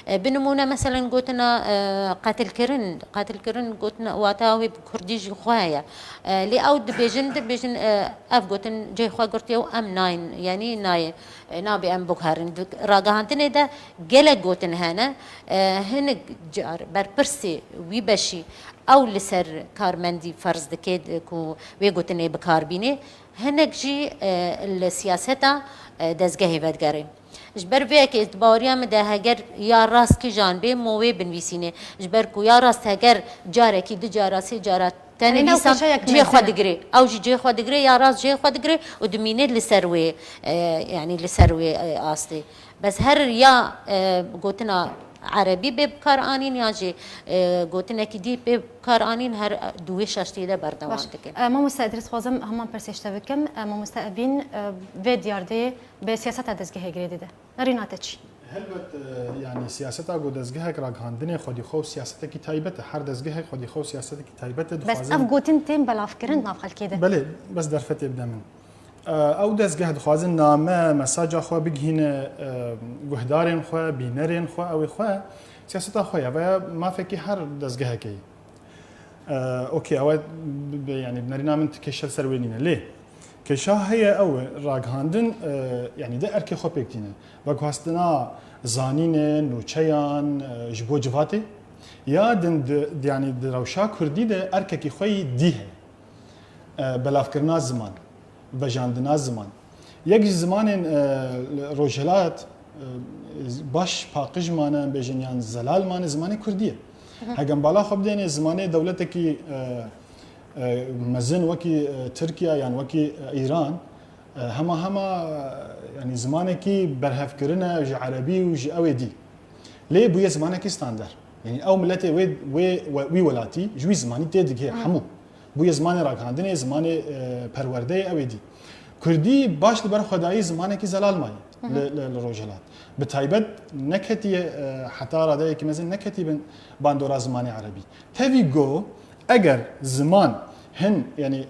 E, bi nimûne, meselen, gotina, e, qetilkirin, qetilkirin gotina wata wê bi kurdî jî xwe heye. E, lê ew dibêjin, dibêjin, e, ev gotin cihê xwe girtiye û em nayên, yanî nayê, e, nabê em biguherin. Di ragihandinê de gelek gotin hene, e, hinek car berpirsê wî beşî ew li ser karmendî ferz dike, e, ku wê gotinê bi kar bînê, hinek jî, e, li siyaseta, e, dezgehê vedigerê. Ji ber vê yekê di baweriya min de heger ya rast kîjan bê, mo wê binivîsînê. Ji ber ku ya rast heger carekî, du cara, sê cara te Yanî nav nivîsan kêşeyek cihê xwe mezin e. digirê. Ew jî cihê xwe digirê, ya rast cihê xwe digirê û dimîne li ser wê, e, yanî li ser wê, e, astê. Bes her ya, e, gotina erebî bê bi kar anîn yan jî, e, gotinekî dî bê bi kar anîn, her, e, di wê şaştiyê de berdewam Baş. dikin. E, mamoste Edris, xwazim heman pirsê ji te bikim. E, mamoste Evîn, e, vê diyardeyê bi siyaseta dezgehê girêdî de. Nerîna te çi? Helbet, e, yanî siyaseta ku dezgehek ragihandinê xwedî xwe û siyasetekî taybet e. Her dezgehek xwedî xwe û siyasetekî taybet e, Bes dixwazin ev gotin tên belavkirin di nav xelkê de. Belê, bes derfetê bide min. E, ew dezgeh dixwazin name, mesaja xwe bigihîne, e, guhdarên xwe, bînerên xwe, ew ê xwe, siyaseta xwe ye. Veya mafekî her dezgehekê ye. E, okey, ew e bi, bi, yanî bi nerîna min ti kêşe li ser wê nîne. Lê kêşa heye ew e, ragihandin, e, yanî di erkê xwe pêk tîne. Veguhastina zanînê, nûçeyan, e, ji bo civatê ya din di, di, yanî di rewşa kurdî de erkekî xwe yî dî heye. E, belavkirina ziman, vejandina ziman. Yek ji zimanên, e, rojhilat, e, baş paqij mane, em bêjin yan zelal mane, zimanê kurdî ye. Hı hı. Hegem bala xwe bidênê zimanê dewletekî, e, e, mezin wekî, e, Tirkiye yan wekî, e, Îran, e, hema hema, e, yanî zimanekî berhevkirin e ji erebî û ji ew ê dî. Lê bûye zimanekî standard. Yanî ew miletê wê, wê, we-, wî welatî ji wî zimanî tê digihê Hı. hemû. Bûye zimanê ragihandinê, zimanê, e, perwerdeyê, ew ê dî. Kurdî baş li ber xwe dayî zimanekî zelal maye Hı hı. li, li, li Rojhilat. Bi taybet neketiye, e, heta radeyekî mezin neketî bin bandora zimanê erebî. Tevî go, eger ziman hin, yanî, e,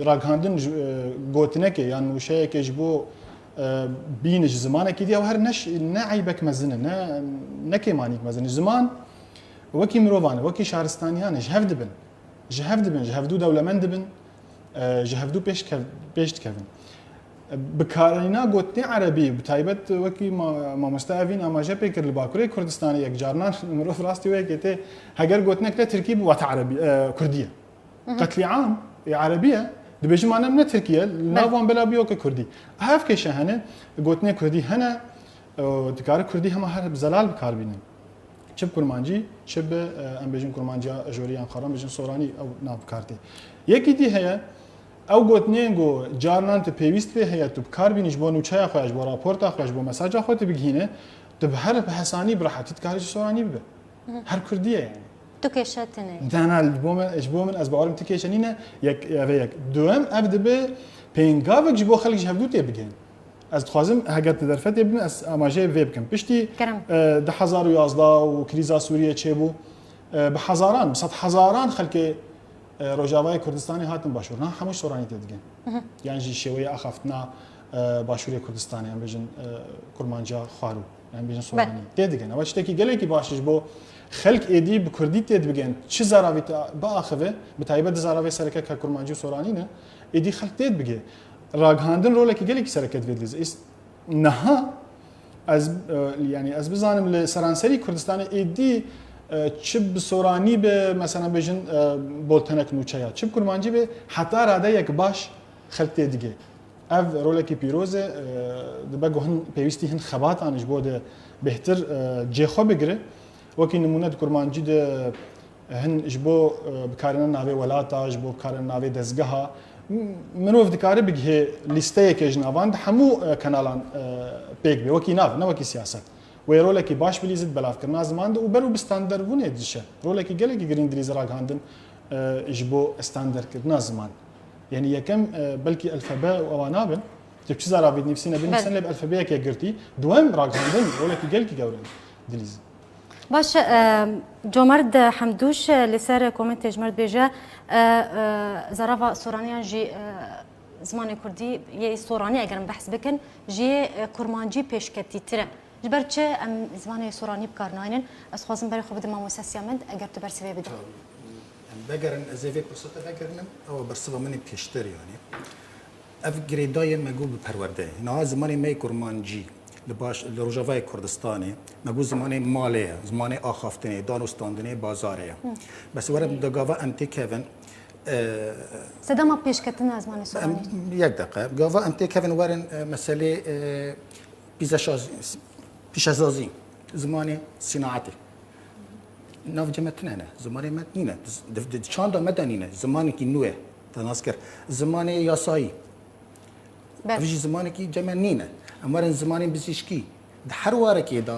ragihandin ji, e, gotinekê yan nûşeyekê ji bo, e, bîne ji zimanekî dî, ew her ne ş-, ne eybek mezin e, ne, ne kêmanîk mezin e. Ziman wekî mirovan e, wekî şaristaniyan e, ji hev dibin. Ji hev dibin, ji hevdû dewlemend dibin, e, ji hevdû pêş kev-, pêş dikevin. E, bikarîna gotinê erebî, bi taybet wekî ma-, mamoste Evîn amaje pê kir, li Bakurê Kurdistanê yek carinan mirov rastî wê yekê tê, heger gotinek te tirkî bi wate erebî, e, kurdî ye. Qetlîam ê erebî ye, dibêjin ma ne, ne tirkî ye, li nav wan bela bîyo ke kurdî. Ev kêşe hene, gotinê kurdî hene, û dikare kurdî hema her bi zelal bi kar bînin. Çi bi kurmancî, çi bi, e, em bêjin kurmanciya jorî yan xwe re em bêjin soranî ew nav bi kar tê. Yekî dî heye, ew gotinên ku carinan tu pêwîst pê heye, tu bi kar bînî ji bo nûçeya xwe ya, ji bo raporta xwe ya, ji bo mesaja xwe tu bigihîne, tu bi her bi hesanî, bi rehetî dikarî ji soranî bibe. Her kurdî ye yani. Tu kêşe tune. Dana ji bo min, ji bo min ez bawerim tu kêşe nîne, yek, ev e yek. Duem, ev dibe pêngavek ji bo xelk ji hevdû tê bigihên. Ez dixwazim heger tu derfetê bibî, ez amajeyê vê bikim. Piştî, Kerem. e, du hezar û yazdeh û krîza Sûriyê çêbû, e, bi hezaran, bi sed hezaran xelkê, e, Rojavayê Kurdistanê hatin başûr. Na hemû soranî tê digin. Yan jî şêweyê axaftina, e, başûrê Kurdistanê, em bêjin, e, kurmanciya xwarû, em bêjin soranî. Tê digin. Ew tiştekî gelekî baş e ji bo xelk êdî bi kurdî tê dibigin. Çi zaravî te biaxive, bi taybet di zaravê sereke ke kurmancî û soranî ne, êdî xelk tê dibige. Ragihandin rolekî gelekî sereke divê dilîze. Îs-, niha ez, e, yani ez bizanim li seranserî Kurdistanê êdî, e, çi bi soranî be, mesela bêjin, e, boltenek nûçe ya, çi bi kurmancî be, heta radeyek baş xelk tê digê. Ev rolekî pîroz e, e, dibe ku hin pêwîstî hin xebatan ji bo de bêhtir, e, cê xwe bigire. Wekî nimûne di kurmancî de Hin ji bo, e, bikarîna navê welata, ji bo bikarîna navê dezgeha, m-, mirov dikare bigihê lîsteyeke ji navan di hemû, e, kenalan, e, pêk bê. Wekî nav, ne wekî siyaset. Wê rolekî baş bilîzit belavkirina ziman de û ber û bi standardbûnê dişe. Rolekî gelekî girîng dilîze ragihandin, e, ji bo standardkirina ziman. Yanî yekem, e, belkî elfebe û ewa nabin. Tu bi çi zaravî dinivîsîne, binivîsîne lê bi elfebeyek yekgirtî. Duem ragihandin, rolekî gelekî gewre dilîze. Baş e, Comerd Hemdûş, e, li ser komentê ji me re dibêje, e, e, zarava soranî yan jî, e, zimanê kurdî yê soranî eger em behs bikin, ji yê, e, kurmancî pêşketîtir e. Ji ber çi em zimanê soranî bi kar naynin? Ez dixwazim berê xwe bidim mamoste Siyamend, eger tu bersivê bidî. Em vegerin, ez ê vê pirsê te vegerinim, ew bersiva min ê pêştir, yanî. Ev girêdayê me got bi perwerdeyê. Niha zimanê me yê kurmancî li baş, li Rojavayê Kurdistanê, me got zimanê malê ye, zimanê axaftinê, dan û standinê, bazarê ye. Bes were di gava em têkevin, e, Sedema pêşketina zimanê em, soranî. Yek deqe. Gava em têkevin werin, e, meselê, e, pîzeşaz-, pîşesazî, zimanê sînaetê. Nav cem me tune ne. Zimanê me nîne. Di, di, di çanda me de nîne. Zimanekî nû ye. Te nas kir. Zimanê yasayî. Ber. Ev jî zimanekî cem me nîne. Em werin zimanên bizîşkî. Di her warekê de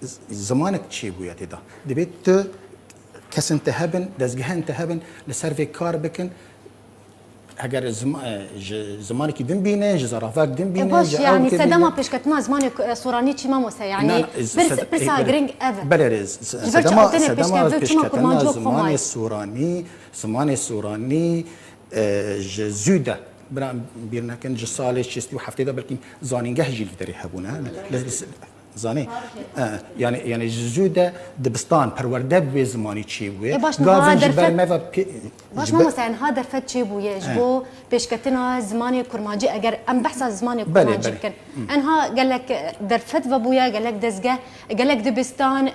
z-, zimanek çêbûye tê de. Dibê tu kesên te hebin, dezgehên te hebin, li ser vê kar bikin. Heger zim-, e, ji zimanekî din bînin, ji zaravek din bînin, E, baş, ji yanî ewkê sedema bînin. Pêşketina zimanê ku-, e, soranî çi mamoste? Yanî Na, na, pirs-, sed-, pirsa e, girîng ev e. Belê, se-, Ji ber çi sedema, ew têne sedema pêşketin, çima pêşketina kurmancî û xwe zimanê maye? Soranî, zimanê soranî, e, ji zû de, bira bîr nekin, ji salê şêstî û heftê de belkî zanîngeh jî li derê hebûne. Li, li, Zanî? E, yani, yani ji zû de dibistan, perwerde bi wê zimanî çêbûye. E, baş, niha Gavin ji derfet, ber me ve pê-, baş, ji ber mamoste, niha derfet çêbûye ji E. bo pêşketina zimanê kurmancî, eger em behsa zimanê Belê, kurmancî belê. bikin. Hı. Enha gelek derfet vebûye, gelek dezgeh, gelek dibistan, e,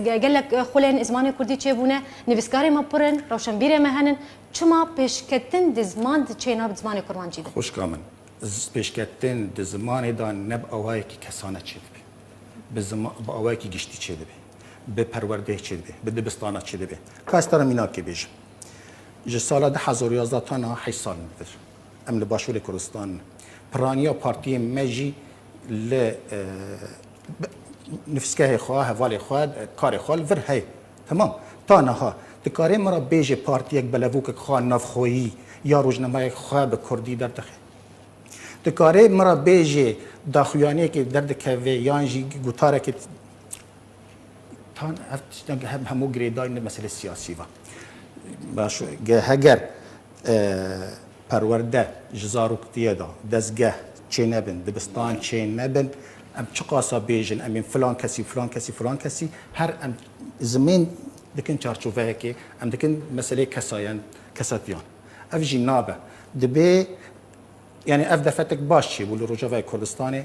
ge-, gelek xulên zimanê kurdî çêbûne, nivîskarê me pir in, rewşenbîrê me henin. Çima pêşketin di ziman di çênabe di zimanê kurmancî de? Xwişka min, z-, pêşketin di zimanê de ne bi awayekî kesane çêdibe. Bi zima-, bi awayekî giştî çêdibe. Bi perwerdeyê çêdibe. Bi dibistana çêdibe. Ka ez te re mînakê bêjim. Ji sala du hezar û yazdeh ta niha heşt sal in vir. Em li Başûrê Kurdistan in. Piraniya partiyên me jî li, e, bi-, nifskehê xwe, hevalê xwe, karê xwe li vir heye. Temam. Ta niha. Dikarê min re bêje partiyek belevokek xwe navxweyî ya rojnamayek xwe bi kurdî derdixe? Dikarê min re bêje daxuyaniyekê derdikeve yan jî gutarekê Tan ev tiştên hem, hemû girêdayî ne meselê siyasî ve. Baş, ge-, heger, e, perwerde ji zaroktiyê de dezgeh çênebin, dibistan çênebin, em çiqasa bêjin, em ên filan kesî, filan kesî, filan kesî, her em zimên dikin çarçoveyekê, em dikin meselê kesayen, kesatiyan. Ev jî nabe. Dibê, yani ev derfetek baş çêbû li Rojavayê Kurdistanê.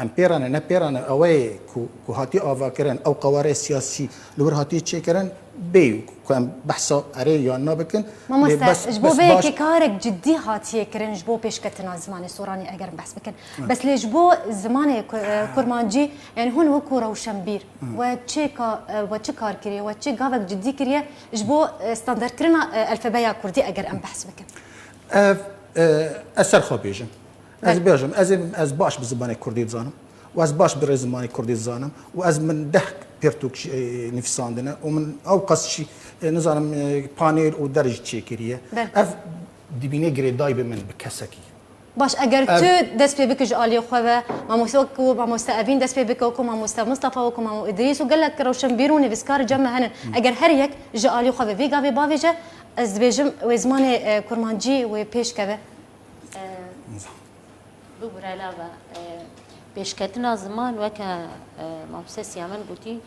Em pê re ne, ne pê re ne, ew ê ku, ku hatiye avakirin, ew qeware siyasî li wir hatiye çêkirin, bê ku em behsa erê yan na bikin. Mamoste, ji bo vê yekê karek cidî hatiye kirin ji bo pêşketina zimanê soranî eger em behs bikin. Bes lê ji bo zimanê ku-, e, kurmancî, yani hûn wekû rewşenbîr, we çê ka-, e, we çi kar kiriye, we çi gavek cidî kiriye ji bo, e, standardkirina, e, elfebeya kurdî eger em behs bikin? Ev, e, ez ser xwe bêjim. Ez bêjim, ez ê, ez baş bi zimanê kurdî dizanim û ez baş bi rêzimanê kurdî dizanim û ez min deh pirtûk jî, e, nivîsandine û min ew qas jî, e, nizanim, e, panel û der jî çêkiriye. Ev dibîne girêdayî bi min bi kesekî. Baş, eger tu dest pê bike ji aliyê xwe ve, mamoste wek ku mamoste Evîn dest pê bike, wek ku mamoste Mistefa, wek ku mamo Îdrîs û gelek rewşenbîr û nivîskar cem me henin. Eger her yek ji aliyê xwe ve vê gavê bavêje, ez dibêjim wê zimanê, e, kurmancî wê pêş keve. Bibûre lava, e, pêşketina ziman weke, e, mamoste Siyamen gotî,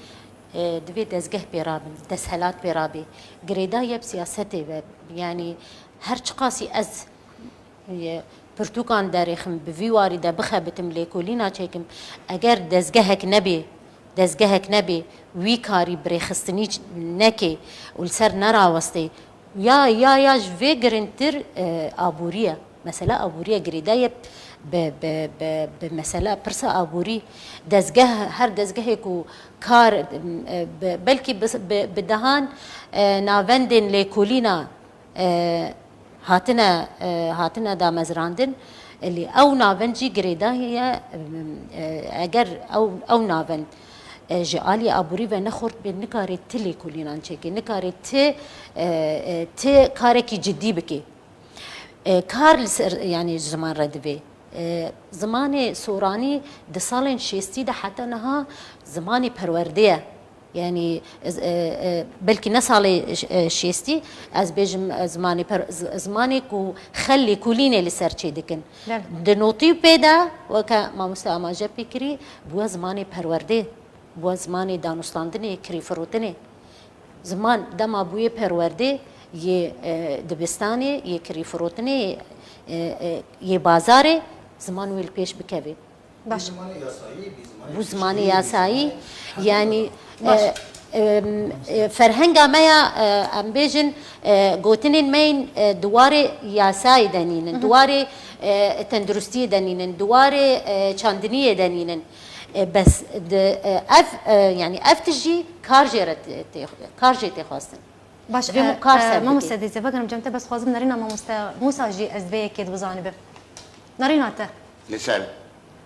e, divê dezgeh pê rabin, desthilat pê rabê. Girêdayî bi siyasetê ve, yanî her çiqasî ez, e, pirtûkan derêxim, bi vî warî de bixebitim, lêkolîna çêkim, eger dezgehek nebê, dezgehek nebê, wî karî bi rêxistinî ç-, nekê û li ser nerawestê, ya, ya, ya ji vê girîngtir, e, aborî ye. Mesela aborî ye, girêdayî ye bi, bi, bi, bi mesela pirsa aborî. Dezgeh, her dezgehê ku kar, e, bi, belkî bi, bi, bi dehan, e, navendên lêkolîna, e, hatine, e, hatine damezrandin, lê ew navend jî girêdayî ye, e, eger ew, ew navend, e, ji alî aborî ve ne xurt bê, nikarê ti lêkolînan çêkê, nikarê ti, e, e, ti karekî cidî bikê. E, kar li ser, yanî ziman re divê. E, zimanê soranî di salên şêstî de heta niha zimanê perwerdê ye. Yanî, ez, e, e, belkî ne salê, e, şêstî, ez bêjim, e, zimanê per-, z-, zimanê ku xel lêkolînê li ser çêdikin. Belê. Di notî pê de, weke mamoste amaje pê kirî, bûye zimanê perwerdê, bûye zimanê danûstandinê, kirîfirotinê. Ziman dema bûye perwerdê, yê, e, dibistanê, yê kirîfirotinê, e, e, yê bazarê, ziman wê li pêş bikevê. Baş. Bû zimanê yasayî, yanî, e, e, e, ferhenga me ya, e, em bêjin, e, gotinên me yên, e, di warê yasayê de nînin, di warê, e, tenduristiyê de nînin, di warê, e, çandiniyê de nînin. E, bes di, e, ev, e, yanî ev tişt jî kar jê re tê, tê, kar jê tê xwestin. Baş, Vê e, mû kar e, ser bidî. Mamoste Dîze, vegerim cem te, bes xwazim nerîna mamoste Mûsa jî ez vê yekê dibizanibe. Nerîna te. Li ser.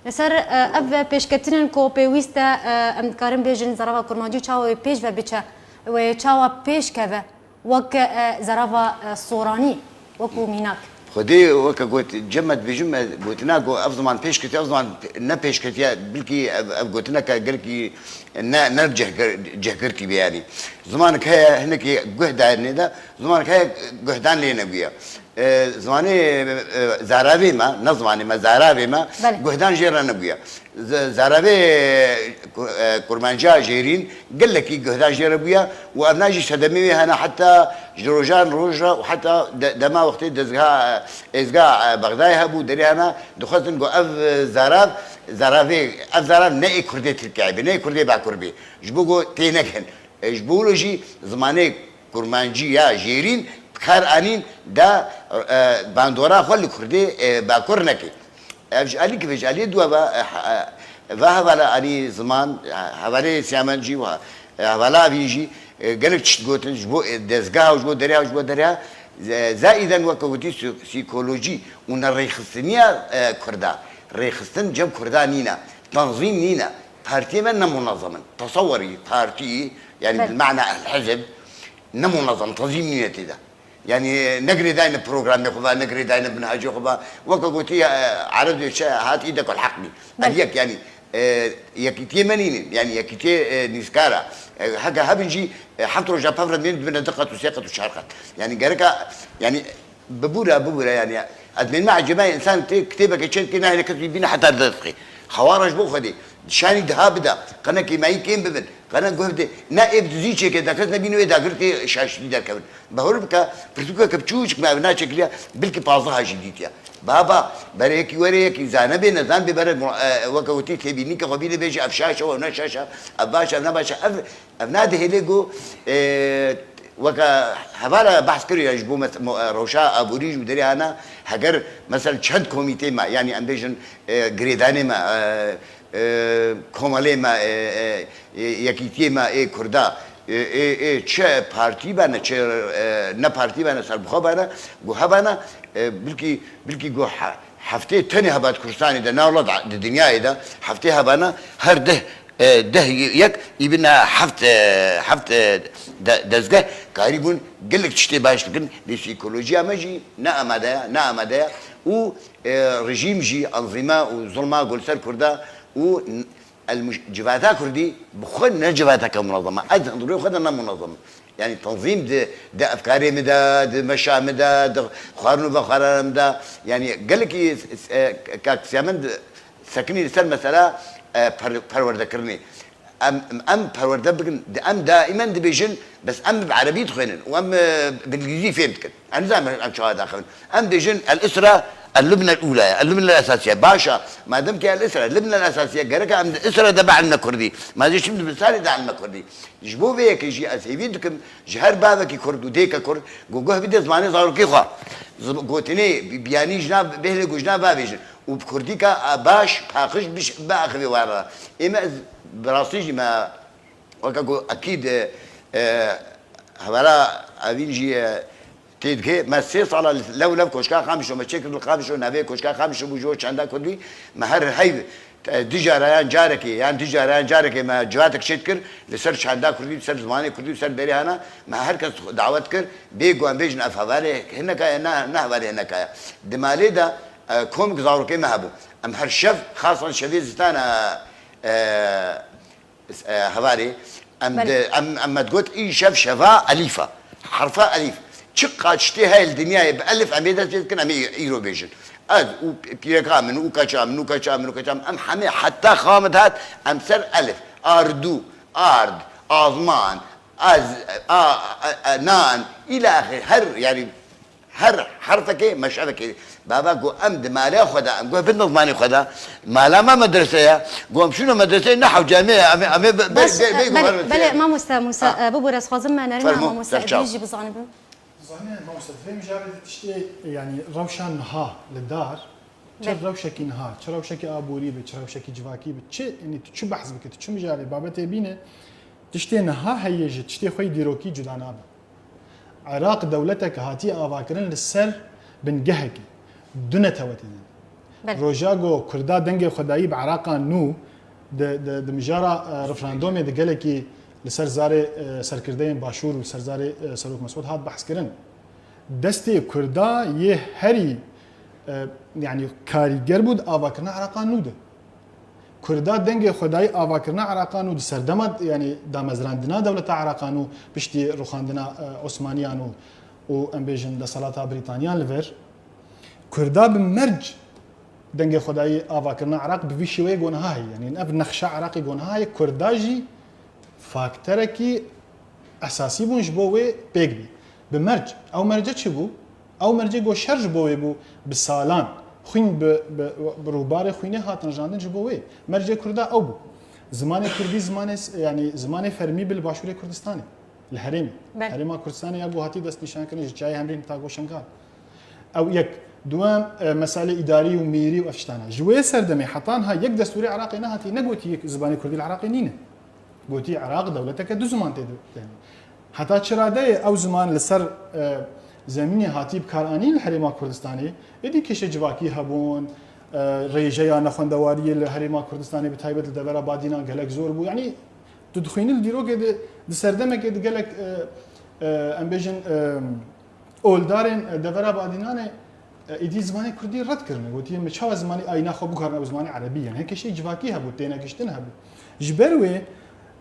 Li ser, e, ev pêşketinên ku pêwîst e, e, em dikarin bêjin zerava kurmancî çawa wê pêş ve biçe, wê çawa pêş keve, wek, e, zerava, e, soranî, wekû mînak. Xwedê weke got, cem me dibêjim, me gotina ku ev ziman pêş ketiye, ev ziman ne pêş ketiye, bilkî ev, ev gotineke gelkî ne, ne cihgir-, cihgirtî be yanî. Zimanek heye hinekî guh dayê de, zimanek heye guhdan lê nebûye. E, zimanê, e, zaravê me, ne zimanê me, zaravê me, Belê. guhdan jê re nebûye. Z-, zaravê ku-, e, kurmanciya jêrîn gelekî guhdan jê re bûye û ev na jî sedemê wê hene heta ji rojan roj re û heta de-, dema wextê dezgeha, e, êzga, e, Bexdayê hebû, derê hene dixwestin ku ev, e, zarav, zaravê, ev zarav ne ê kurdê Tirkiyeyê be, ne ê kurdê Bakur be. Ji bo ku tênekin. E, ji bo wilo jî zimanê kurmancî ya jêrîn bi kar anîn da, e, bandora xwe li kurdê, e, bakur neke. Ev ji alî kifê, ji aliyê dû eva, e, ha-, e, va hevala alî ziman, e, hevalê Siyamen jî wiha, e, hevala Evîn jî, e, gelek tişt gotin ji bo, e, dezgeha û ji bo derya û ji bo derya, e, zaîden weke gotî sî-, sîkolojî û nerêxistiniya, e, kurda. Rêxistin cem kurda nîne, tenzîm nîne. Partiyê me ne munezem in. Tesewwerî partî, yanî Belê. bil mana el hizb, ne munezem, tenzîm nîne tê de. Yanî ne girêdayî ne programê xwe ve, ne girêdayî ne minhecê xwe ve. Weke gotî, e, Ereb dê çi hat, îdek el heq bî. Belê. Ev yek, yanî, e, yekîtiyê me nînin. Yanî yekîtiyê, e, nîskar e. E, heke hebin jî, e, heft roja pevre dibînin dibine du qat û sê qat û çar qat. Yanî gereka, yanî Bibûre, bibûre, yanî ez mênme ecêbeyê însan tê kitêbeke çêdikê nahêle kes wî bîne heta derdixê. Xewara ji bo Xwedê. Şanî diha bida, qenekê me yî kêm bibin, qenek guh bide. Ne ê bi dizî çêke, deketine bîn wê dagir tê şaştî derkevin. Bahur bike, pirtûkeke biçûçik me ev naçekiliya, bilkî pazdeh jî dîtiya. Baba, bere yekî were yekî, zane bê nezan bê bere, e, weke witî têbînîke xwe bîne bêje ev şaş e, ew ne şaş e, ev baş e, ev ne baş e. Ev, ev nadihêlê ku, e, weke hevala behs kiriya ji bo mes-, mo-, e, rewşa aborî ji derê hana, heger, mesel çend komîtê me, yanî em bêjin, e, girêdanê me, e, e, komelê me, e, e, e, yekîtiyê me ê Kurda, e, ê, ê çi partî bene, çi, e, ne partî bene, serbixwe bene, ku hebene, e, bilkî, bilkî ku he-, heftê tenê heba di Kurdistanê de, ne wela di, di dinyayê de, heftê hebene her deh, e, deh yek, î bine heft, e, heft, e, de-, dezgeh karîbûn gelek tiştê baş dikin, lê psîkolojiya me jî ne amade ye, ne amade ye û, e, rejîm jî, enzîma û zulma ku li ser Kurda û n-, el muj-, civata Kurdî bi xwe ne civateke munezem e. Ez hundirê xwe de ne munezem im. Yanî tenzîm di, di efkarê min de, di meşa min de, di xwarin û vexwarana min de. Yanî gelekî, e, kak Siyamen di, sekinî li ser mesela, e, per-, perwerdekirinê. Em, em perwerde bikin, di, em daimen dibêjin, bes em bi erebî dixwênin û em, e, bi îngilîzî fêm dikin. Em nizanin em çawa daxivin. Em dibêjin, el-usra, el-lubne el-ula ye, el-lubne el-esasiye. Baş e, madem ki el-usra, lubne el-esasiye, gerek e em di usra de bielime kurdî. Ma jî şimdi bi sarê de elime kurdî. Ji bo vê yekê jî ez hêvî dikim, ji her bavekî kurd û dêke kurd, ku guh bide zimanê zarokê xwe. Zim-, gotinê, bi-, biyanî ji nav bêhne ku ji nav bavêjin. Û bi kurdîka, a, baş, paqij biş-, biaxivê wan re. Ê me ez bi rastî jî me, weke ku ekîd, e, e, hevera evîn jî, e, tê dike. Me sê sala li lew lev koşka Qamişlo me çêkir li Qamişlo, navê koşka Qamişlo bû ji bo çanda kurdî. Me her heyv, e, du cara yan carekê, yan du cara yan carekê me civatek çêdikir, li ser çanda kurdî, li ser zimanê kurdî, li ser berê hana, me her kes dawet kir, bê ku em bêjin ev hevalê hineka ye, ne, ne hevalê hineka ye. Di malê de, e, komik zarokê me hebû. Em her şev, xasan şevê zistana, e, e, hevalê, em Belê. di, em, em me digot, î şev şeva elîf e. Herfa elîf. Çiqas tiştê heye li dinyayê bi elif em ê dest pê dikin, em ê îro bêjin. Ez û p-, pîreka min û keça min û keça min û keça min, em hemê heta xawa min dihat, em ser elif, ardu, ard, azman, az, a, a, a, nan, îlaxî her, yanî her herfekê meşevekê. Baba ku em di mala xwe de, em ku bin zimanê xwe de, mala me medrese ye, ku em şûne medreseyê ne hewce em ê, em ê, em ê be-, be-, Baş, be-, be-, e, belê, belê, mamoste Musa, Ha. e, bibûre, ez xwazim me nerîna Fermo, mamoste serçaw. Edrîs jî bizanibim. Zanî, mamoste, vê mijarê de tiştê, yanî rewşa niha li dar, çi Belê. rewşekî niha, çi rewşekî aborî be, çi rewşekî civakî be, çi, yanî tu çi behs bike, tu çi mijarê, babetê bîne, tiştê niha heye ji tiştê xwe yê dîrokî cuda nabe. Iraq dewleteke hatiye avakirin li ser bingehekê, du netewetê din. Belê. Roja ku Kurda dengê xwe dayî bi Iraqa nû, di, di, di mijara, e, referandomê de gelekî li ser zarê, e, serkirdeyên Başûr û li ser zarê, e, Serok Mesûd hat behskirin. Destê Kurda yê herî, e, yanî karîger bû di avakirina Iraqa nû de. Kurda dengê xwe dayî avakirina Iraqa nû di serdema, yanî damezrandina dewleta Iraqa nû piştî rûxandina, e, Osmaniyan û, û em bêjin desthilata Brîtaniyan li vir. Kurda bi merc dengê xwe dayî avakirina Iraq bi vî şêweyê ku niha heye. Yanî ev nexşa Iraqê ku niha heye, Kurda jî fakterekî esasî bûn ji bo wê pêk bî. Bi merc. Ew merce çi bû? Ew mercê ku şer ji bo wê bû, bi salan xwîn bi, bi, bi rûbarê xwînê hatin rijandin ji bo wê. Mercê Kurda ew bû. Zimanê Kurdî zimanê s-, yanî zimanê fermî bi li Başûrê Kurdistanê. Li herêmê. Belê. Herêma Kurdistanê ya ku hatî destnîşankirin ji çiyayê Hemrîn ta ku Şengal. Ew yek. Duem, e, meselê îdarî û mîrî û ev tiştane. Ji wê serdemê heta niha yek destûrê Iraqê nehatî, negotî yek zimanê Kurdî li Iraqê nîne. Gotî Iraq dewleteke du ziman tê de. Heta çi radeyê ew ziman li ser, e, zemînê hatî bi kar anîn li Herêma Kurdistanê, êdî kêşe civakî hebûn, e, rêjeya nexwendewariyê li Herêma Kurdistanê bi taybet li devera Badînan gelek zor bû. Yanî tu dixwînî li dîrokê de, di serdemekê de gelek, e, e, em bêjin, e, oldarên, e, devera Badînanê, e, êdî zimanê Kurdî red kirine. Gotiye, me çawa zimanê ayîna xwe biguherine bi zimanê Erebî? Yanî hin kêşeyî civakî hebû, tênegiştin hebû. Ji ber wê,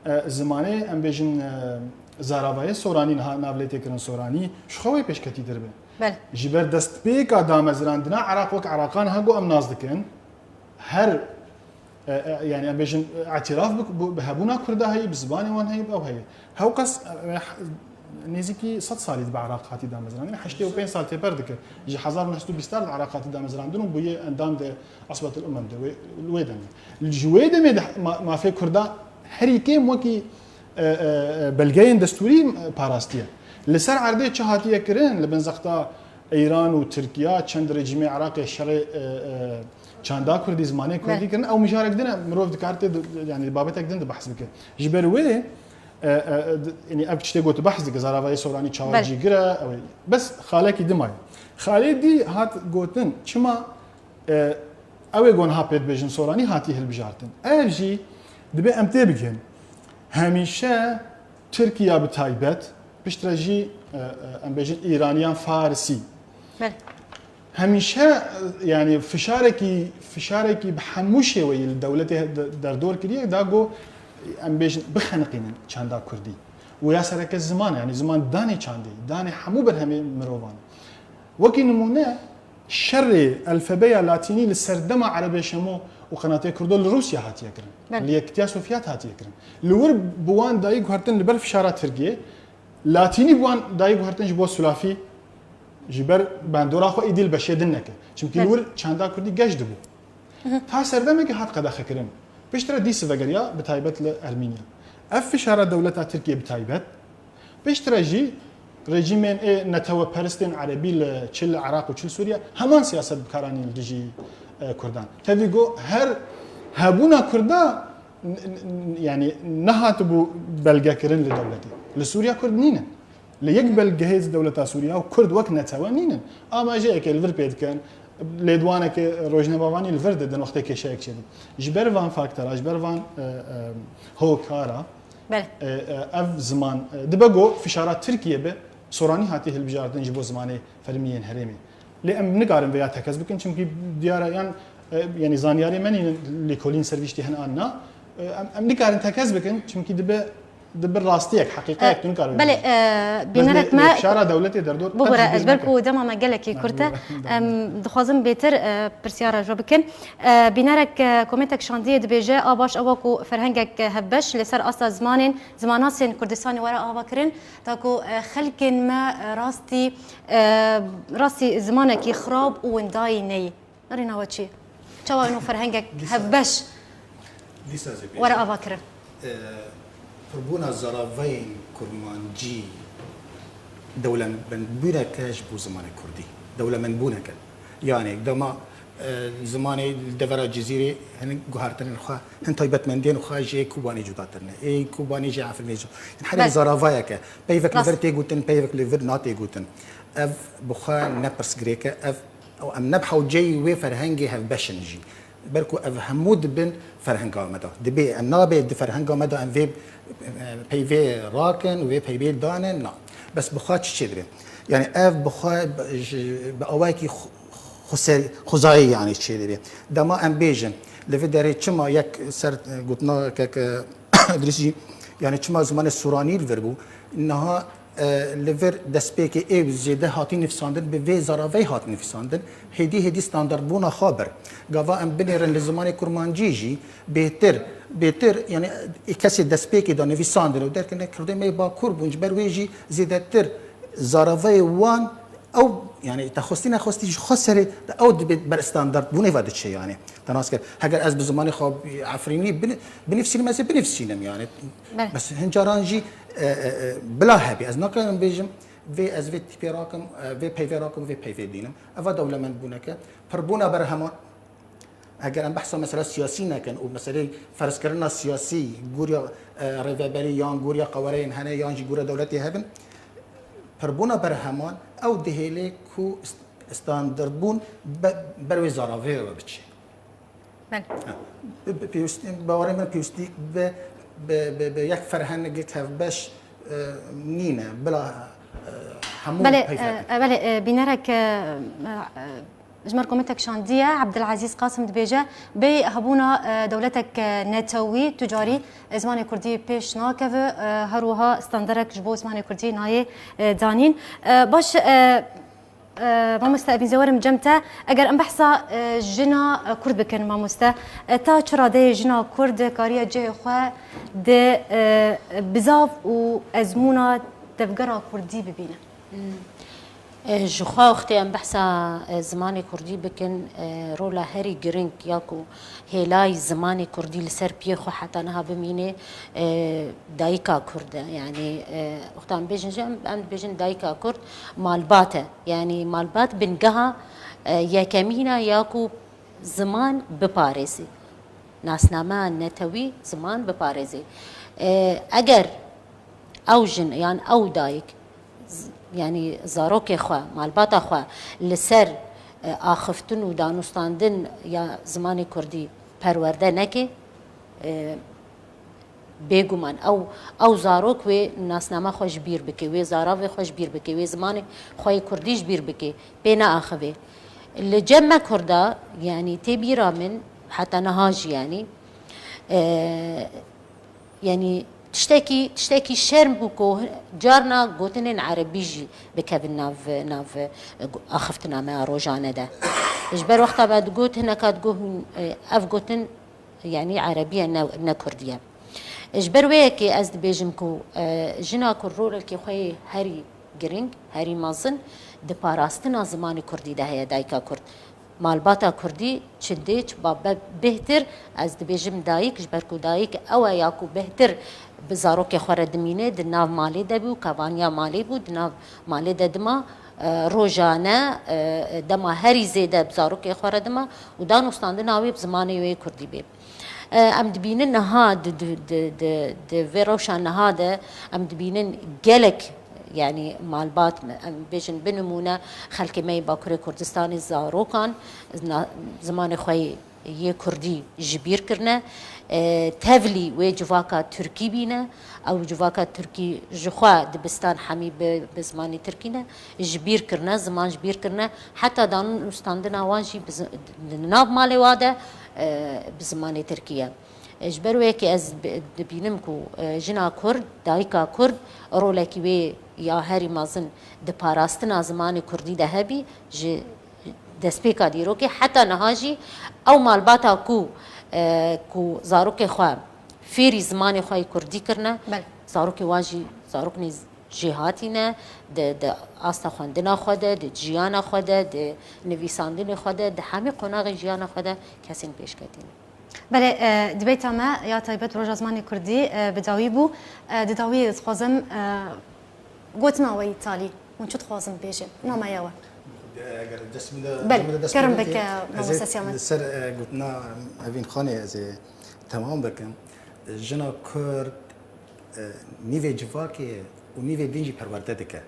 e, zimanê, em bêjin, e, zaravayê Soranî niha nav lê tê kirin Soranî, ji xwe wê pêşketîtir be. Belê. Ji ber destpêka damezrandina Iraq wek Iraqan ha ku em nas dikin, her E, e, yani em bêjin, e, îtiraf bi, bi, bi hebûna Kurda heye, bi zimanê wan heye, bi ew heye. Hewqas, e, e, nêzîkî sed salî dibe Iraq hatî damezrandin. Heştê û pênc sal têper dike. Ji hezar û neh sed û bîst de Iraq hatî damezrandin û bûye endam de Asbetul Umem de, wê, wê demê. Ji wê demê de ma-, mafê Kurda herî kêm wekî, e, e, e, belgeyên destûrî, e, parastiye. Li ser erdê çi hatiye kirin, li bin zexta Îran û Tirkiye çend rejîmê Iraqê şerê, e, e, çanda Kurdî, zimanê Kurdî Belê. kirin. Ew mijarek din e, mirov dikarite di-, yani babetek din de behs bike. Ji ber wê, e, e, e, di-, yani ev tiştê gotu behs dike, zaravayê Soranî çawa Belê. cîgir e, ew ê. Bes xalekî din maye. Xalê dî hat gotin, çima, e, ew ê gon ha pê dibêjin Soranî hatî hilbijartin. Ev jî dibe em tê bigihên. Hemîşe Tirkiye bi taybet, piştre jî, e, e, em bêjin Îraniyan Farisî. Belê. Hemîşe, e, yani fişarekî, fişarekî bi hemû şêweyî li dewletê de-, derdor kiriye, da got, em bêjin, bixeniqînin çanda Kurdî. Û ya sereke ziman, yani ziman danê çandê, danê hemû berhemê mirovan. Wekî nimûne, şerê elfebeya latînî li serdema Erebê Şemo û Qenatê Kurdo li Rûsya hatiye kirin. Belê. Li Yekitiya Sovyet hatiye kirin. Li wir bi wan dayî guhertin li ber fişara Tirkiyê, latînî bi wan dayî guhertin ji bo sulafî, ji ber bandora xwe êdî li beşê din neke. Çimkî li Belê. wir çanda Kurdî geş dibû. Ta serdemekê hat qedexekirin. Piştre dî sivegeriya bi taybet li Ermînya. Ev fişara dewleta Tirkiyê bi taybet, piştre jî rejîmên ê neteweperistên erebî li çi li Iraq û çi li Sûriye heman siyaset bi kar anîn li dijî, e, Kurdan. Tevî got her hebûna Kurda n-, n-, n-, yani nehatibû belgekirin li dewletê. Li Sûriye Kurd nînin. Li yek belgehê ji dewleta Sûriye û Kurd wek netewe nînin. Amajeyekê li vir pê dikin, lêdwanekê rojnamevanî li vir didin wextê kêşeyek çêdin. Ji ber van faktera, ji ber van, e, e, hokara, Belê. e, e, ev ziman, e, dibe got fişara Tirkiye be, Soranî hatiye hilbijartin ji bo zimanê fermî yên herêmê. Lê em nikarin vêya tekez bikin, çimkî diyar e, yan, e, yani zanyarê me nînin lêkolîn ser vî tiştî hin an na. E, em, em nikarin tekez bikin, çimkî dibe, dibe rastiyek, heqîqeyek, E, tu nikarin belê, vêya. e, Bes bînerek lê, me lê fişara dewletê derdor qet Bibire, jî bêz ez ber neke. ku dema me gelekî Em kurt e, bibire, em, em, dixwazim bêtir, e, pirsyara ji we bikin. E, bînerek, e, kometek şandiyê dibêje, a baş ewa ku ferhengek, e, hevbeş li ser asta zimanên, zimanasên Kurdistanê were avakirin, ta ku, e, xelkên me, e, rastî, e, rastî zimanekî xirab û windayî neyî. Nirîna we çi? Çawa ino ferhengek Dîsa hevbeş dîsa ez ê were bêjim. ava kirin? E, pirbûna zaravayên kurmancî dewlemendbûneke ji bo zimanê kurdî. Dewlemendbûneke. Yani dema, e, zimanê li devera Cizîrê hinek guhertinên xwe, hin taybetmendiyên xwe ji ê Kobanê cuda kirine. Ê Kobanê ji Efrînê cuda. Yani herê Bes. zaravayeke. Peyvek li Rast. vir tê gotin, peyvek li vir natê gotin. Ev bi xwe ne pirsgirêk e, ev Ew em ne bi hewceyî wê ferhengê hevbeş in jî. Ber ku ev hemû dibin ferhenga me de. Dibê em nabê di ferhenga me de em vê, e, peyvê rakin, wê peyvê danin, na. Bes bi xwe çi çêdibe? Yani ev bi xwe bi, ji, bi awayekî xu-, xuse-, xuzayî yani çêdibe. Dema em bêjin, li vê derê çima yek ser, e, gotina kek, e, Dirîs jî, yani çima zimanê Sûranî li vir bû? Niha, e, li vir destpêkê ê zêde hatî nivîsandin, bi vê zaraveyê hat nivîsandin. Hêdî hêdî standartbûna xwe bir. Gava em binêrin li zimanê kurmancî jî bêtir, bêtir, yani, ê kesê destpêkê de nivîsandin û derkirine Kurdê me yê Bakur bûn, ji ber wê jî zêdetir zaraveyê wan ew, yani, te xwestî nexwestî ji xwe serê de ew dibe ber standartbûnê ve diçe, yani. Te nas kir. Heger ez bi zimanê xwe Efrînî bin-, binivîsînim, ez ê binivîsînim, yani. Belê. Bes hin caran jî, e, e, e, bila hebî. Ez nakarim bêjim, vê ez vê tîpê rakim, e, vê peyvê rakim, vê peyvê dînim. Eva dewlemendbûneke. Pirbûna berheman. Eger em behsa mesela siyasî nekin û meseleyê ferzkirina siyasî, goriya, e, rêveberî yan goriya qewereyên hene yan jî goriya dewletê hebin, pirbûna berheman ew dihêle ku st-, standardbûn be-, ber wê zaravê re biçe. Belê. Ha. Bi, bi pêwistî, bawerê min pêwistî bi, bi, bi, bi yek ferhengek hevbeş, e, nîne. Bila, e, hemû Belê, peyvek e, e, belê, e, bînerek, e, e, Ji me re kometek şandiye, Ebdilezîz Qasim dibêje, bê hebûna, e, dewletek, e, netewî, tu carî, e, zimanê kurdî pêş nakeve, e, her wiha standerek ji bo zimanê kurdî nayê, e, danîn. E, baş, e, E, mamoste, evîn zêwerim cem te. Eger em behsa, e, jina, e, Kurd bikin, mamoste, e, ta çi radeyê jina Kurd kariye cihê xwe di, e, bizav û ezmûna tevgera Kurdî bibîne? E, ji xwe wextê em behsa, e, zimanê Kurdî bikin, e, rola herî giring ya ku hêlay zimanê Kurdî li ser piyê xwe heta niha bimîne, e, dayika Kurd e. Yanî, e, wexta em bêjin jî em, em dibêjin dayika Kurd malbat e. Yanî malbat bingeha, e, yekemîn e ya ku ziman biparêzî. Nasnameya netewî ziman biparêzî. E, eger ew jin yan ew dayik, z-, yanî zarokê xwe, malbata xwe li ser, e, axiftin û danûstandin ya zimanê Kurdî perwerde neke, e, bêguman ew, ew zarok wê nasnama xwe ji bîr bike, wê zaravê xwe ji bîr bike, wê zimanê xwe yê Kurdî ji bîr bike, pê neaxivê. Li cem me Kurda, yanî tê bîra min, heta niha jî, yanî, e, yanî tiştekî, tiştekî şerm bû ku carna gotinên erebî jî bikevin nav, nav, e, axiftina me ya rojane de. Ji ber wexta me digot, hineka digot hûn, e, ev gotin, yanî erebî ye, ne, ne kurdî ye. Ji ber wê yekê ez dibêjim ku, e, jina ku rolekê xwe yê herî giring, herî mezin di parastina zimanê kurdî de heye, dayika kurd. Malbata kurdî çi dê, çi babe bêhtir, ez dibêjim dayik, ji ber ku dayik ew e ya ku bêhtir bi zarokê xwe re dimîne, di nav malê de bû, kevaniya malê bû, di nav malê de dima, e, rojane, e, dema herî zêde bi zarokê xwe re dima û danûstandina wê bi zimanê wê kurdî bê. E, em dibînin niha di, di, di, di, di vê rewşa niha de em dibînin gelek, yanî malbat me, em bêjin bi nimûne xelkê me yê Bakurê Kurdistanê zarokan na-, zimanê xwe yê kurdî ji bîr kirine. E, tevlî wê civaka tirkî bîne. Ew civaka tirkî ji xwe dibistan hemî bi, bi zimanê tirkî ne. Ji bîr kirine, ziman ji bîr kirine. Heta danûstandina wan jî bi zi-, di nav malê wa de, e, bi zimanê tirkî ye. E, ji ber wê yekê ez bi-, dibînim ku, e, jina kurd, dayika kurd rolekî wê ya herî mezin di parastina zimanê kurdî de hebî, ji destpêka dîrokê heta niha jî ew malbata ku, e, ku zarokê xwe fêrî zimanê xwe yê kurdî kirine, Belê. Zarokê wan jî zaroknê jêhatî ne, di, di asta xwendina xwe de, di jiyana xwe de, di nivîsandinê xwe de, di hemî qonaxê jiyana xwe de kesên pêşketî ne. Belê, e, dibêta me ya taybet Roja Zimanê Kurdî, e, bi dawî bû. E, di dawiyê dixwazim, e, gotina we yî talî. Hûn çi dixwazin bibêjin? Nameya we. Eger dest min de, Belê, min de dest kerem pê bike, bike, ez ê mamoste Siyamet. Li ser, e, gotina Evîn Xanê ez ê temam bikim. Jina Kurd, e, nîvê civakê û nîvê din jî perwerde dike.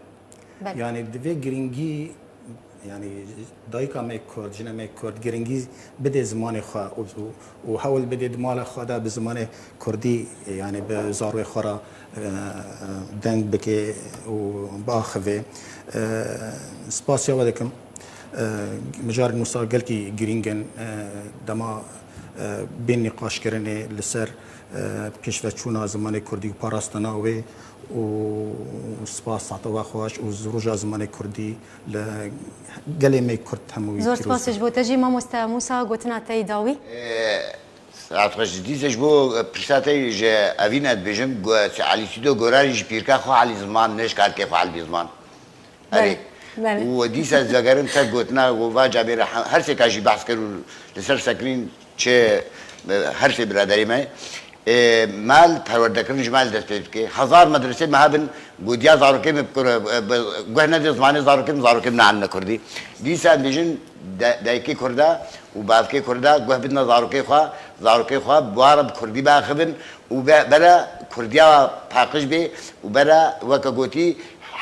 Belê. Yanî divê giringî, yanî dayika me kurd, jina me kurd giringî bide zimanê xwe û, û, û hewl bide di mala xwe de bi zimanê kurdî, yanî bi zarokê xwe re, e, deng bike û biaxive. E, spasiya we dikim. E, mijarên wisa gelkî girîng in, e, dema, e, bên nîqaşkirinê li ser, e, pêşveçûna zimanê kurdî û parastina wê û spas hate we xweş û roja zimanê kurdî li gelê me kurd hemû wî Zor pîroz spas be. Ji bo te jî mamoste Mûsa, gotina te yî dawî. E, saet xweş, dîse ji bo pirsa te ji Evîn e dibêjim, go-, Elî Sîdo Goranî ji pîrka xwe Elî Ziman, ne ji kalkê xwe Elî Ziman. Erê. Belê, belê. Û dîsa ez vegerim ser gotina ku va cabê re he-, her sê ka jî behs kir û li ser sekirîn çi, e, her sê biraderê me, e, mal perwerdekirin ji mal dest pê dike. Hezar medresê me hebin, gotiya zarokê min bikure, e, bi guh nede zimanê zarokê min, zarokê min neanine kurdî. Dîsa em bêjin de-, dayikê kurda û bavkê kurda guh bidine zarokê xwe, zarokê xwe bi wan re bi kurdî biaxivin û be-, bere kurdiya paqij bê û bere weke gotî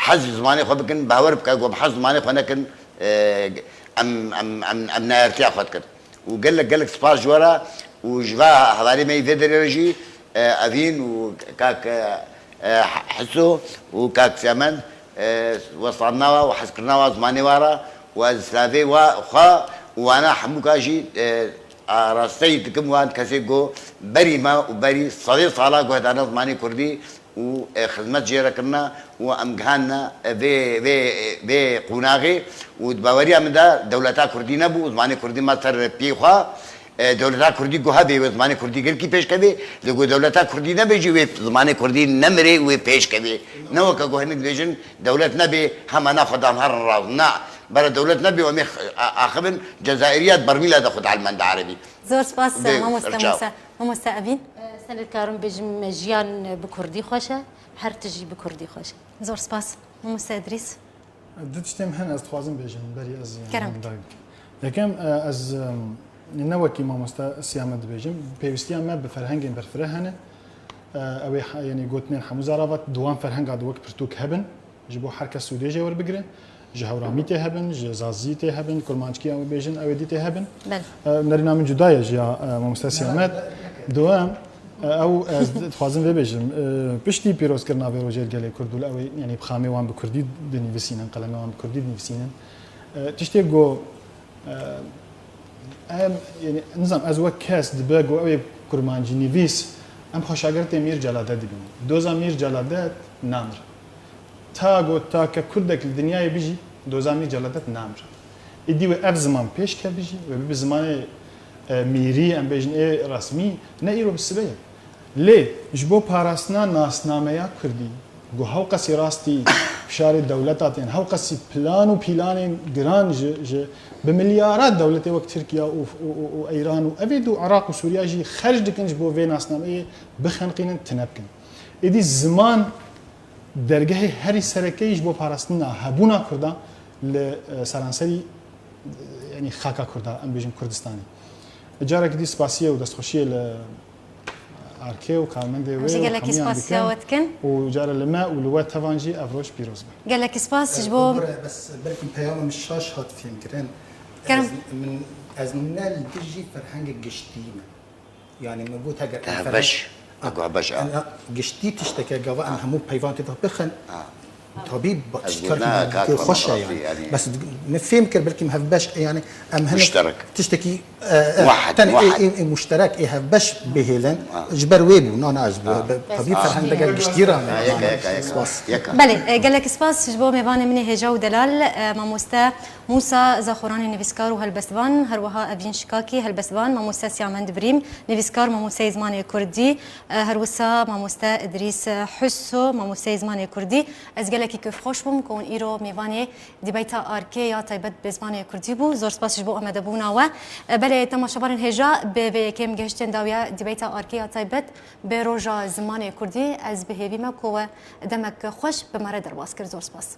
hez ji zimanê xwe bikin, bawer bike ku em hez zimanê xwe nekin, e, em, em, em, em nayartiya xwe dikin. Û gelek, gelek spas ji we re û ji va hevalê me yî vê derê re jî, e, Evîn û kak, e, e, Hiso û kak Semend, e, westandina wa û hezkirina wa zimanê wa re û ez silavê wa xwe û wana hemûka jî, e, arasteyî dikim wan kesê ku berî me û berî sedê sala guhdana zimanê kurdî û, e, xizmet jê re kirine û em gihandine, e, vê, vê, vê qonaxê û di baweriya min de dewleta kurdî nebû û zimanê kurdî ma ser piyê xwe. E, dewleta kurdî ku hebê wê zimanê kurdî gelkî pêşkevê, lê ku dewleta kurdî nebê jî wê zimanê kurdî nemirê û wê pêşkevê. Ne weke ku hinek dibêjin dewlet nebê hema naxwe dan herin rast. Na, bere dewlet nebê û em ê x-, a-, axivin Cezayiriya di bermîla de xwe dielmende erebî. Zor spas, Bê, mamoste serçav. Musa. Mamoste Evîn. Ser karim bêjim jiyan bi kurdî xweş e, her tijî bi kurdî xweş e. Zor spas. Mamoste Idrîs. Du tiştê min hene ez dixwazim bêjim, berî ez, e, Kerem. Dayê bikim. Yekem, e, ez, e, ne wekî mamoste Siyamet dibêjim, pêwîstiya me bi ferhengên berfireh hene. E, ew ê he-, yanî gotinên hemû zaravat di wan ferhenga de wek pirtûk hebin, ji bo her kes sûdê jê werbigire. Ji Hewramî tê hebin, ji Zazî tê hebin, Kurmanckî ew bêjin, ew ê dî tê hebin. Belê. E, nerîna min cuda ye ji ya, e, mamoste Siyamet. Duwem, e, ew ez dixwazim vê bêjim. E, piştî pîrozkirina vê rojê li gelê Kurd û li ew ê, yanî bi xamê wan bi Kurdî dinivîsînin, qelemê wan bi Kurdî dinivîsînin. E, tiştê ku, e, em, yanî, nizam, ez wek kes dibe ku ew ê kurmancî nivîs, em xwe şagirtê Mîr Celadet dibînin. Doza Mîr Celadet namir. Ta got, ta ke kurdek li dinyayê bijî, doza Mîr Celadet namire. Êdî wê ev ziman pêş ke bijî, wê bibe zimanê, e, mîrî, em bêjin ê resmî, ne îro bi sibê ye. Lê ji bo parastina nasnameya kurdî, ku hewqesî rastî fişarê dewleta tên, hewqesî plan û pîlanên giran ji, ji bi milyara dewletê wek Tirkiye û, û, û, û Îran û evê dû Iraq û Sûriye jî xerc dikin ji bo vê nasnameyê bixenqînin, tine bikin. Êdî ziman dergehê herî sereke yî ji bo parastina hebûna Kurdan li, e, seranserî, e, yanî xaka Kurda, em bêjin Kurdistanê. Carek dî spasiyê û destxweşiyê li Arkê û karmendê wê Em jî û gelekî hemûyan spasiya dikim. We dikin. Û cara li me û li we tevan jî ev roj pîroz be. Gelekî spas ji bo Bes belkî peyama min şaş hat fêmkirin. Kerem. Ez, min, ez ne li dijî ferhengê giştî me. Yani min got heger Te em hevbeş, ferheng-, te ku hevbeş a. Em, giştî tişteke gava em hemû peyvan tê de bixin. Ha. Tabî ba-, Ez tiştekî got, na, ka, ka, xweş e ma yani. Yani. Bes min fêm kir belkî em hevbeş e yani em hin Muşterek. Tiştekî, e, e, Muahhed, ten ê, muahhed. Ê, ê muşterek ê hevbeş bihêlin. Ha. Ji ber wê bû, na, na, ez Ha. be-, tabî Ha. ferheng dege giştî ra. Ha, yeka, yeka, yeka. Spas. Yeka. Belê, e, gelek spas ji bo mêvanê min ê hêja û delal, e, mamoste Mûsa Zaxoranê nivîskar û helbestvan, her wiha Evîn Şikakî helbestvan, mamoste Siyamend Birîm nivîskar, mamosteyê zimanê kurdî, e, her wisa mamoste Idrîs Huso, mamosteyê zimanê kurdî. Ez gelekî kêfxweş bûm ku hûn îro mêvanê dîbeyta Arkê ya taybet bi zimanê kurdî bû. Zor spas ji bo amadebûna we. E, belê temaşevanên hêja, bi vê yekê em gehiştin dawiya dîbeyta Arkê ya taybet bi roja zimanê kurdî. Ez bi hêvî me ku we demek xweş bi me re derbas kir. Zor spas.